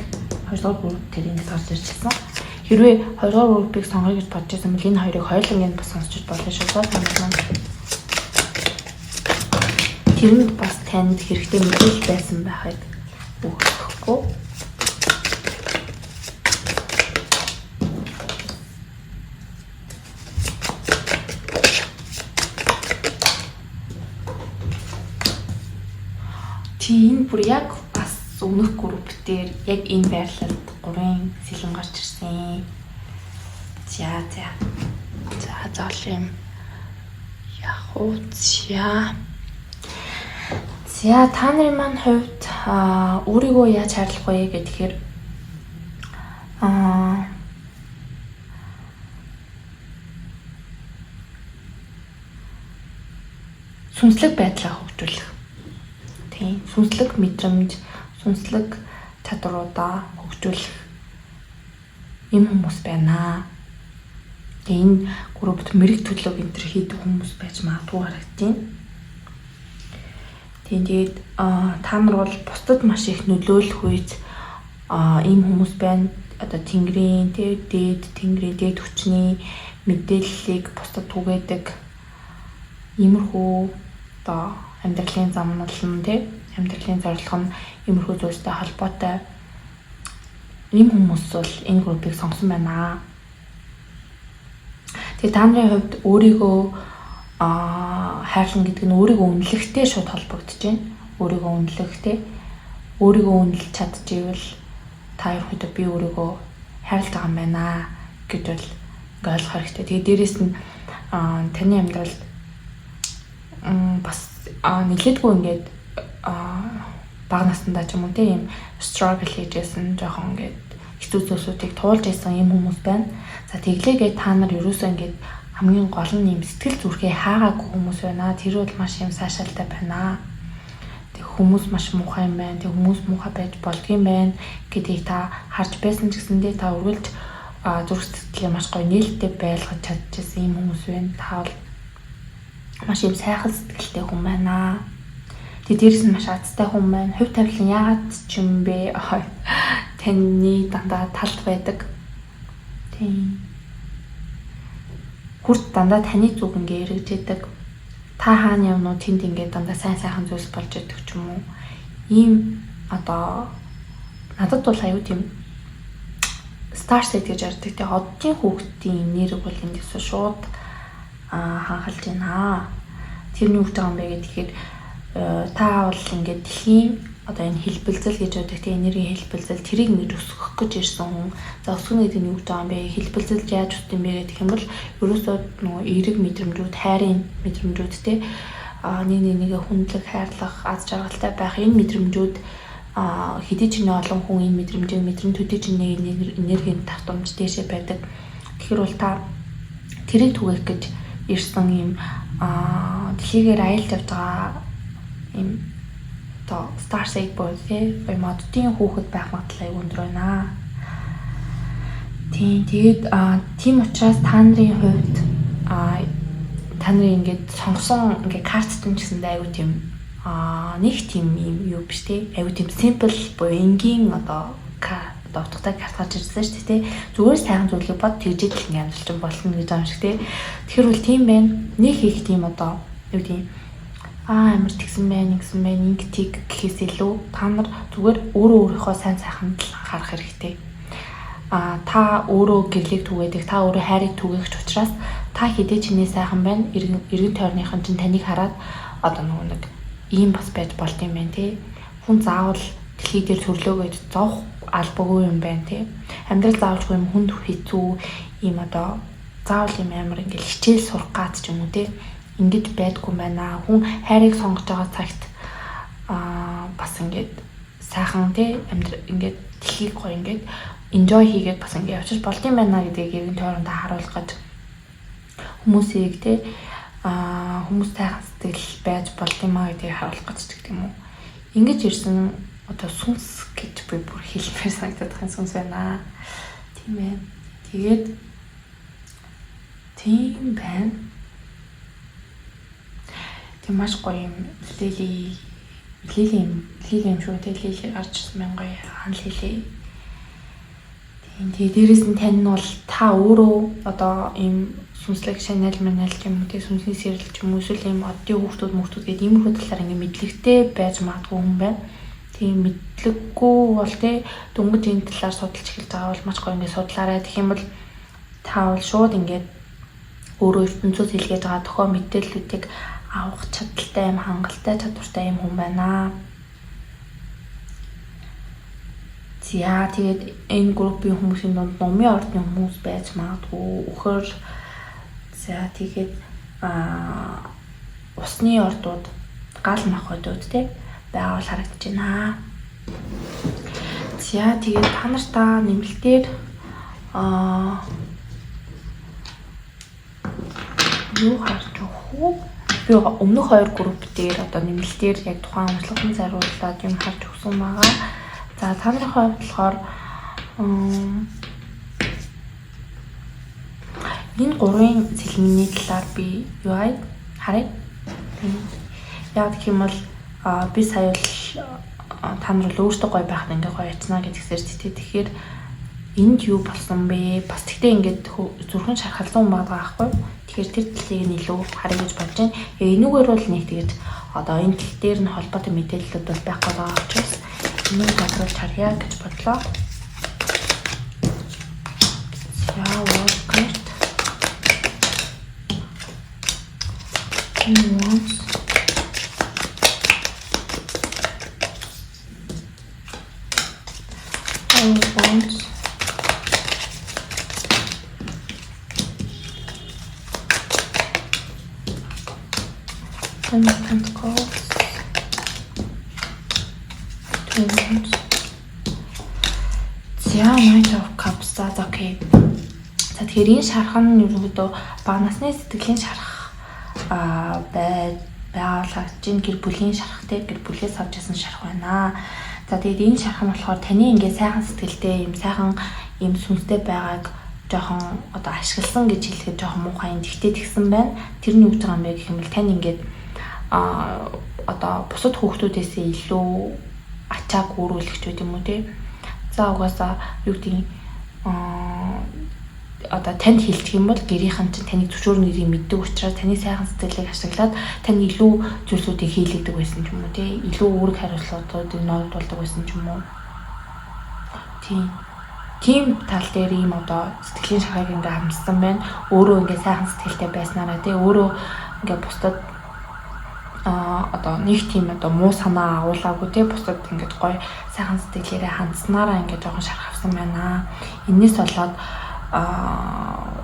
2 дугаар групп тэр энд гарч ирчихсэн. Хэрвээ 2 дугаар группийг сонгоё гэж бодож исэн бол энэ хоёрыг хоёуланг нь бас сонсч болно шүү. Та нар маань тэрэнд бас танд хэрэгтэй мэдээлэл байсан байхыг өгөхгүй. Тий, энэ бүр яг бас өмнөх групп дээр яг энэ байрлалд 3-ын сэлэн гарч ирсэн. За за. За заал юм. Яг уу за. За та нарын маань хувьд өөрийгөө яаж хайрлах вэ гэхээр сүнслэг байдлаа хөгжүүлэх. Тийм, сүнслэг мэдрэмж, сүнслэг чадваруудаа хөгжүүлэх юм хүмүүс байна. Тэгээ энэ группт мэрэг төлөв энэ төр хийдэг хүмүүс байж магадгүй харагдаж байна. Тийм, тэгээд та нар бол бусдад маш их нөлөөлөх үед ийм хүмүүс байна. Одоо тэнгэрийн, дээд тэнгэрийн дээд хүчний мэдээллийг бусдад түгээдэг иймэрхүү одоо амьдралын замнал нь тий амьдралын зорилго нь иймэрхүү зүйлстэй холбоотой ийм хүмүүс бол энэ группийг сонгосон байна. Тэгээ та нарын хувьд өөрийгөө хайрлана гэдэг нь өөрийгөө үнэлэхтэй шууд холбогдож байна. Өөрийгөө үнэлэх тий өөрийгөө үнэлж чадчихвэл та ерөнхийдөө би өөрийгөө хайрлаж байгаа юм байна гэж бол ингээ ойлгох хэрэгтэй. Тэгээ дээрэс нь таны амьдралд бас нэлээдгүй ингээд бага насндаа ч юм уу тийм struggle хийжсэн, жоохон ингээд хэцүү зүйлсүүдийг туулж исэн юм хүмүүс байна. За тэглээгээ та нар ерөөсөө ингээд хамгийн гол нь юм сэтгэл зүрхээ хаагаагүй хүмүүс байна. Тэр бол маш юм сайшаалтай байна. Тэг хүмүүс маш муухай юм байна. Тэг хүмүүс муухай байж болдгийм байна гэдгийг та харж байсан ч гэсэндээ та үргэлж зүрх сэтгэлээ маш гоё нээлттэй байлгаж чадчихсан юм хүмүүс байна. Та бол маш юм сайхан сэтгэлтэй хүн байна. Тэг дээрэс нь маш азтай хүн байна. Хувь тавилан яагаад ч юм бэ? Таны дандаа талд байдаг. Тийм. Хүрт дандаа таны зүг ингээ эргэж идэг. Та хаана явна уу тэнд ингээ дандаа сайн сайхан зүйлс болж идэг ч юм уу. Ийм одоо надад бол аюу тийм star seed гэж ярьдаг. Тэг оддын хүүхдийн нэрэг бол эндээс шууд ханхалж байна. Тэрний үг байгаа юм бэ гэхээр та бол ингээд дэлхийн одоо энэ хэлбэлзэл гэж байдаг тийм энергийн хэлбэлзэл тэрийг ингэж өсгөх гэж ирсэн хүн. За өсгөнө гэдэг нь юу гэж байгаа юм бэ? Хэлбэлзэлж яаж өсдөг юм бэ гэх юм бол ерөөсөө нөгөө эерэг мэдрэмжүүд, хайрын мэдрэмжүүд те нэг нэг нэгэ хүндлэх, хайрлах, аз жаргалтай байх энэ мэдрэмжүүд Хэдий ч нэ олон хүн энэ мэдрэмжийг мэдрэн төдий ч нэ энергийн давтамж дээшээ байдаг. Тэгэхээр бол та тэрийг түгээх гэж ирсэн юм дэлхийгээр аялж явж байгаа юм одоо starseed буюу тий моддын хүүхэд байх магадлал аягүй өндөр байна. Тийм, тэгээд тийм учраас та нарын хувьд та нарын ингээд сонгосон ингээд карт чинь ч гэсэндээ аягүй тийм нэг тийм юм юу биш тий, аягүй тийм simple буюу энгийн одоо утгатай карт гарч ирсэн шүү дээ тий. Зүгээр сайхан зүйлийг бод, тэгжээд л ингээд амьдрал чинь болно гэж байгаа юм шиг тий. Тэгэхээр бол тийм байна. Нэг их тийм одоо юу тийм амар тэгсэн байна, ингэсэн байна, ингэ тэг гэхээс илүү та нар зүгээр өөрөө өөрийнхөө сайн сайханд л анхаарах хэрэгтэй. Та өөрөө гэрлийг түгээдэг, та өөрөө хайрыг түгээгч учраас та хэдий чиний сайхан байна, эргэн тойрныхан чинь таныг хараад одоо нөгөө нэг ийм бас байж болд юм байна тий. Хүн заавал дэлхий дээр төрлөөгөөд зовх албагүй юм байна тий. Амьдрал заавалжгүй юм хүнд хэцүү ийм одоо заавал юм амар ингээл хичээл сурах гад ч юм уу тий. Ингэж байдгүй байна. Хүн хайрыг сонгож байгаа цагт бас ингээд сайхан тий амьдрал ингээд дэлхийг гоё ингээд enjoy хийгээд бас ингээд явчих болд юм байна гэдгийг эргэн тойрондоо харуулах гэж хүмүүсийг тий хүмүүс сайхан сэтгэл байж болд юм а гэдгийг харуулах гэж гэх юм уу. Ингэж ирсэн одоо сүнс гэж би бүр хэлмээр санагдаад байгаа сүнс байна. Тийм ээ. Тэгээд тийм байна. Тийм, маш гоё юм lily lily юм lily юм шүү те, lily гарч ирсэн байна, гоё хан lily. Тийм, тэгээ дээрэс нь тань нь бол та өөрөө одоо ийм сүнслэг шанал манал ч юм уу те, сүнсний сэрэл ч юм уу, эсвэл ийм оддын хүүхдүүд мөхтүүд гэдэг иймэрхүү талаар ингээ мэдлэгтэй байж магадгүй хүн байна. Тийм, мэдлэггүй бол те дөнгөж энэ талаар судалж эхэлж байгаа бол маш гоё ингээ судлаарай. Тэгэх юм бол та бол шууд ингээд өөрөө ертөнцөөс илгээж байгаа тохио мэдээллүүдийг авах чадaltaй юм, хангалттай чадвартай юм хүн байна. За, тэгээд энэ группийн хүмүүсийн дунд нумын ордны хүмүүс байж магадгүй, үхэр, за тэгээд усны ордууд, гал махбодууд те байгаа бол харагдаж байна. За, тэгээд та нартаа нэмэлтээр юу харж өгөх үү? Би өмнөх хоёр групп дээр одоо нэмэлтээр яг тухайн онцлогын зориулаад юм харж өгсөн байгаа. За, та нарын хувьд болохоор энэ гурвын сэлмэний талаар би юу аа харъя. Яг гэх юм бол би сая бол та нар бол өөртөө гоё байхад ингээ гоё ячнаа гэдгсээр тий. Тэгэхээр энд юу болсон бэ? Бас тэгтээ ингээд зүрхэн шархалсан хүн байгаа байхгүй. Тэгэхээр тэр талыг нь илүү харъя гэж бодож байна. Энүүгээр бол нэг тэгэж одоо энэ тал дээр нь холбоотой мэдээллүүд бол байхгүй байгаа учраас энийг гадруулж харъя гэж бодлоо. За, World card. Wands. Wands. Ten of Pentacles. Two Wands. За, Knight of Cups. За, okay. За, тэгэхээр энэ шарх нь ерөнхийдөө бага насны сэтгэлийн шарх байгалаагч энэ гэр бүлийн шарх те, гэр бүлээс авч ясан шарх байна. За, тэгээд энэ шарх нь болохоор таны ингээ сайхан сэтгэлтэй юм сайхан юм сүнстэй байгааг жоохон одоо ашигласан гэж хэлэхэд жоохон муухай юм. Тэгтээ тэгсэн байна. Тэр нь юу гэж байгаа юм бэ гэх юм бол тань ингээд одоо бусад хүүхдүүдээс илүү ачааг өөрүүлэгч байд юм уу те. За, угаасаа юу гэдгийг одоо танд хэлчих юм бол гэрийнхэн чинь таныг зөвшөөрнө гэдгийг мэддэг учраас таны сайхан сэтгэлийг ашиглаад тань илүү зүйлсүүдийг хийлэгдэг байсан ч юм уу тий, илүү үүрэг хариуцлагуудыг ноогдуулдаг байсан ч юм уу. Тийм тал дээр ийм одоо сэтгэлийн шархыг ингээ хамссан байна. Өөрөө ингээ сайхан сэтгэлтэй байснараа тий өөрөө ингээ бусдад одоо нэг тийм одоо муу санаа агуулаагүй тий, бусдад ингээд гоё сайхан сэтгэлээрээ хандсанараа ингээд жоохон шарх авсан байна. Энээс болоод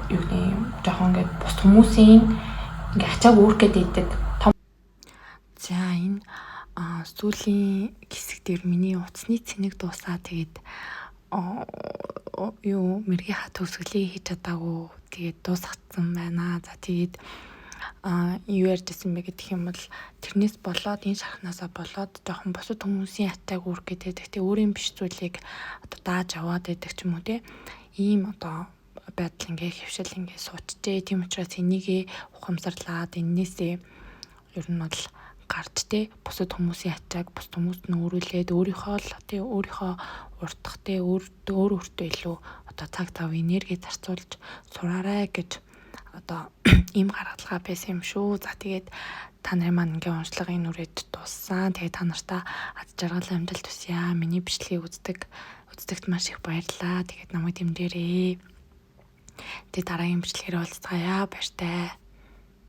юу гэдэг юм, жоохон ингээд бус хүмүүсийн ингээ ачааг үүрэх гээд идэг том. За, энэ сүүлийн хэсэг дээр миний утасны цэнэг дуусаа, тэгээд юу мэргийнхаа төгсгөлийг хийж чадаагүй, тэгээд дуусгацсан байна. За, тэгээд юу ярьжсэн бэ гэх юм бол тэрнээс болоод, энэ шархнаасаа болоод жоохон бусад хүмүүсийн ачааг үүрэх гэдэг. Тэгтээ өөрийн биш зүйлийг одоо дааж аваад байдаг ч юм уу, те. Ийм одоо байдал ингээ хэвшил ингээ суучжээ. Тийм учраас энийгээ ухамсарлаад, эннээсээ ер нь бол гарч, те, бусад хүмүүсийн ачааг бусад хүмүүст нь өөрүүлээд, өөрийнхөө л, те, өөрийнхөө уртах, те, өөр өөр өөртөө илүү одоо цаг зав, энерги зарцуулж сураарай гэж одоо ийм гаргалгаа байсан юм шүү. За, тэгээд та нарын маань ингээ уншлагын нүрээд дууссан. Тэгээд та нартаа аз жаргал, амжилт хүсье. Миний бичлэгийг үздэгт маш их баярлалаа. Тэгээд намайг дэмжээрэй. Тэгээд дараагийн бичлэгээр уулзцаая. Баяртай.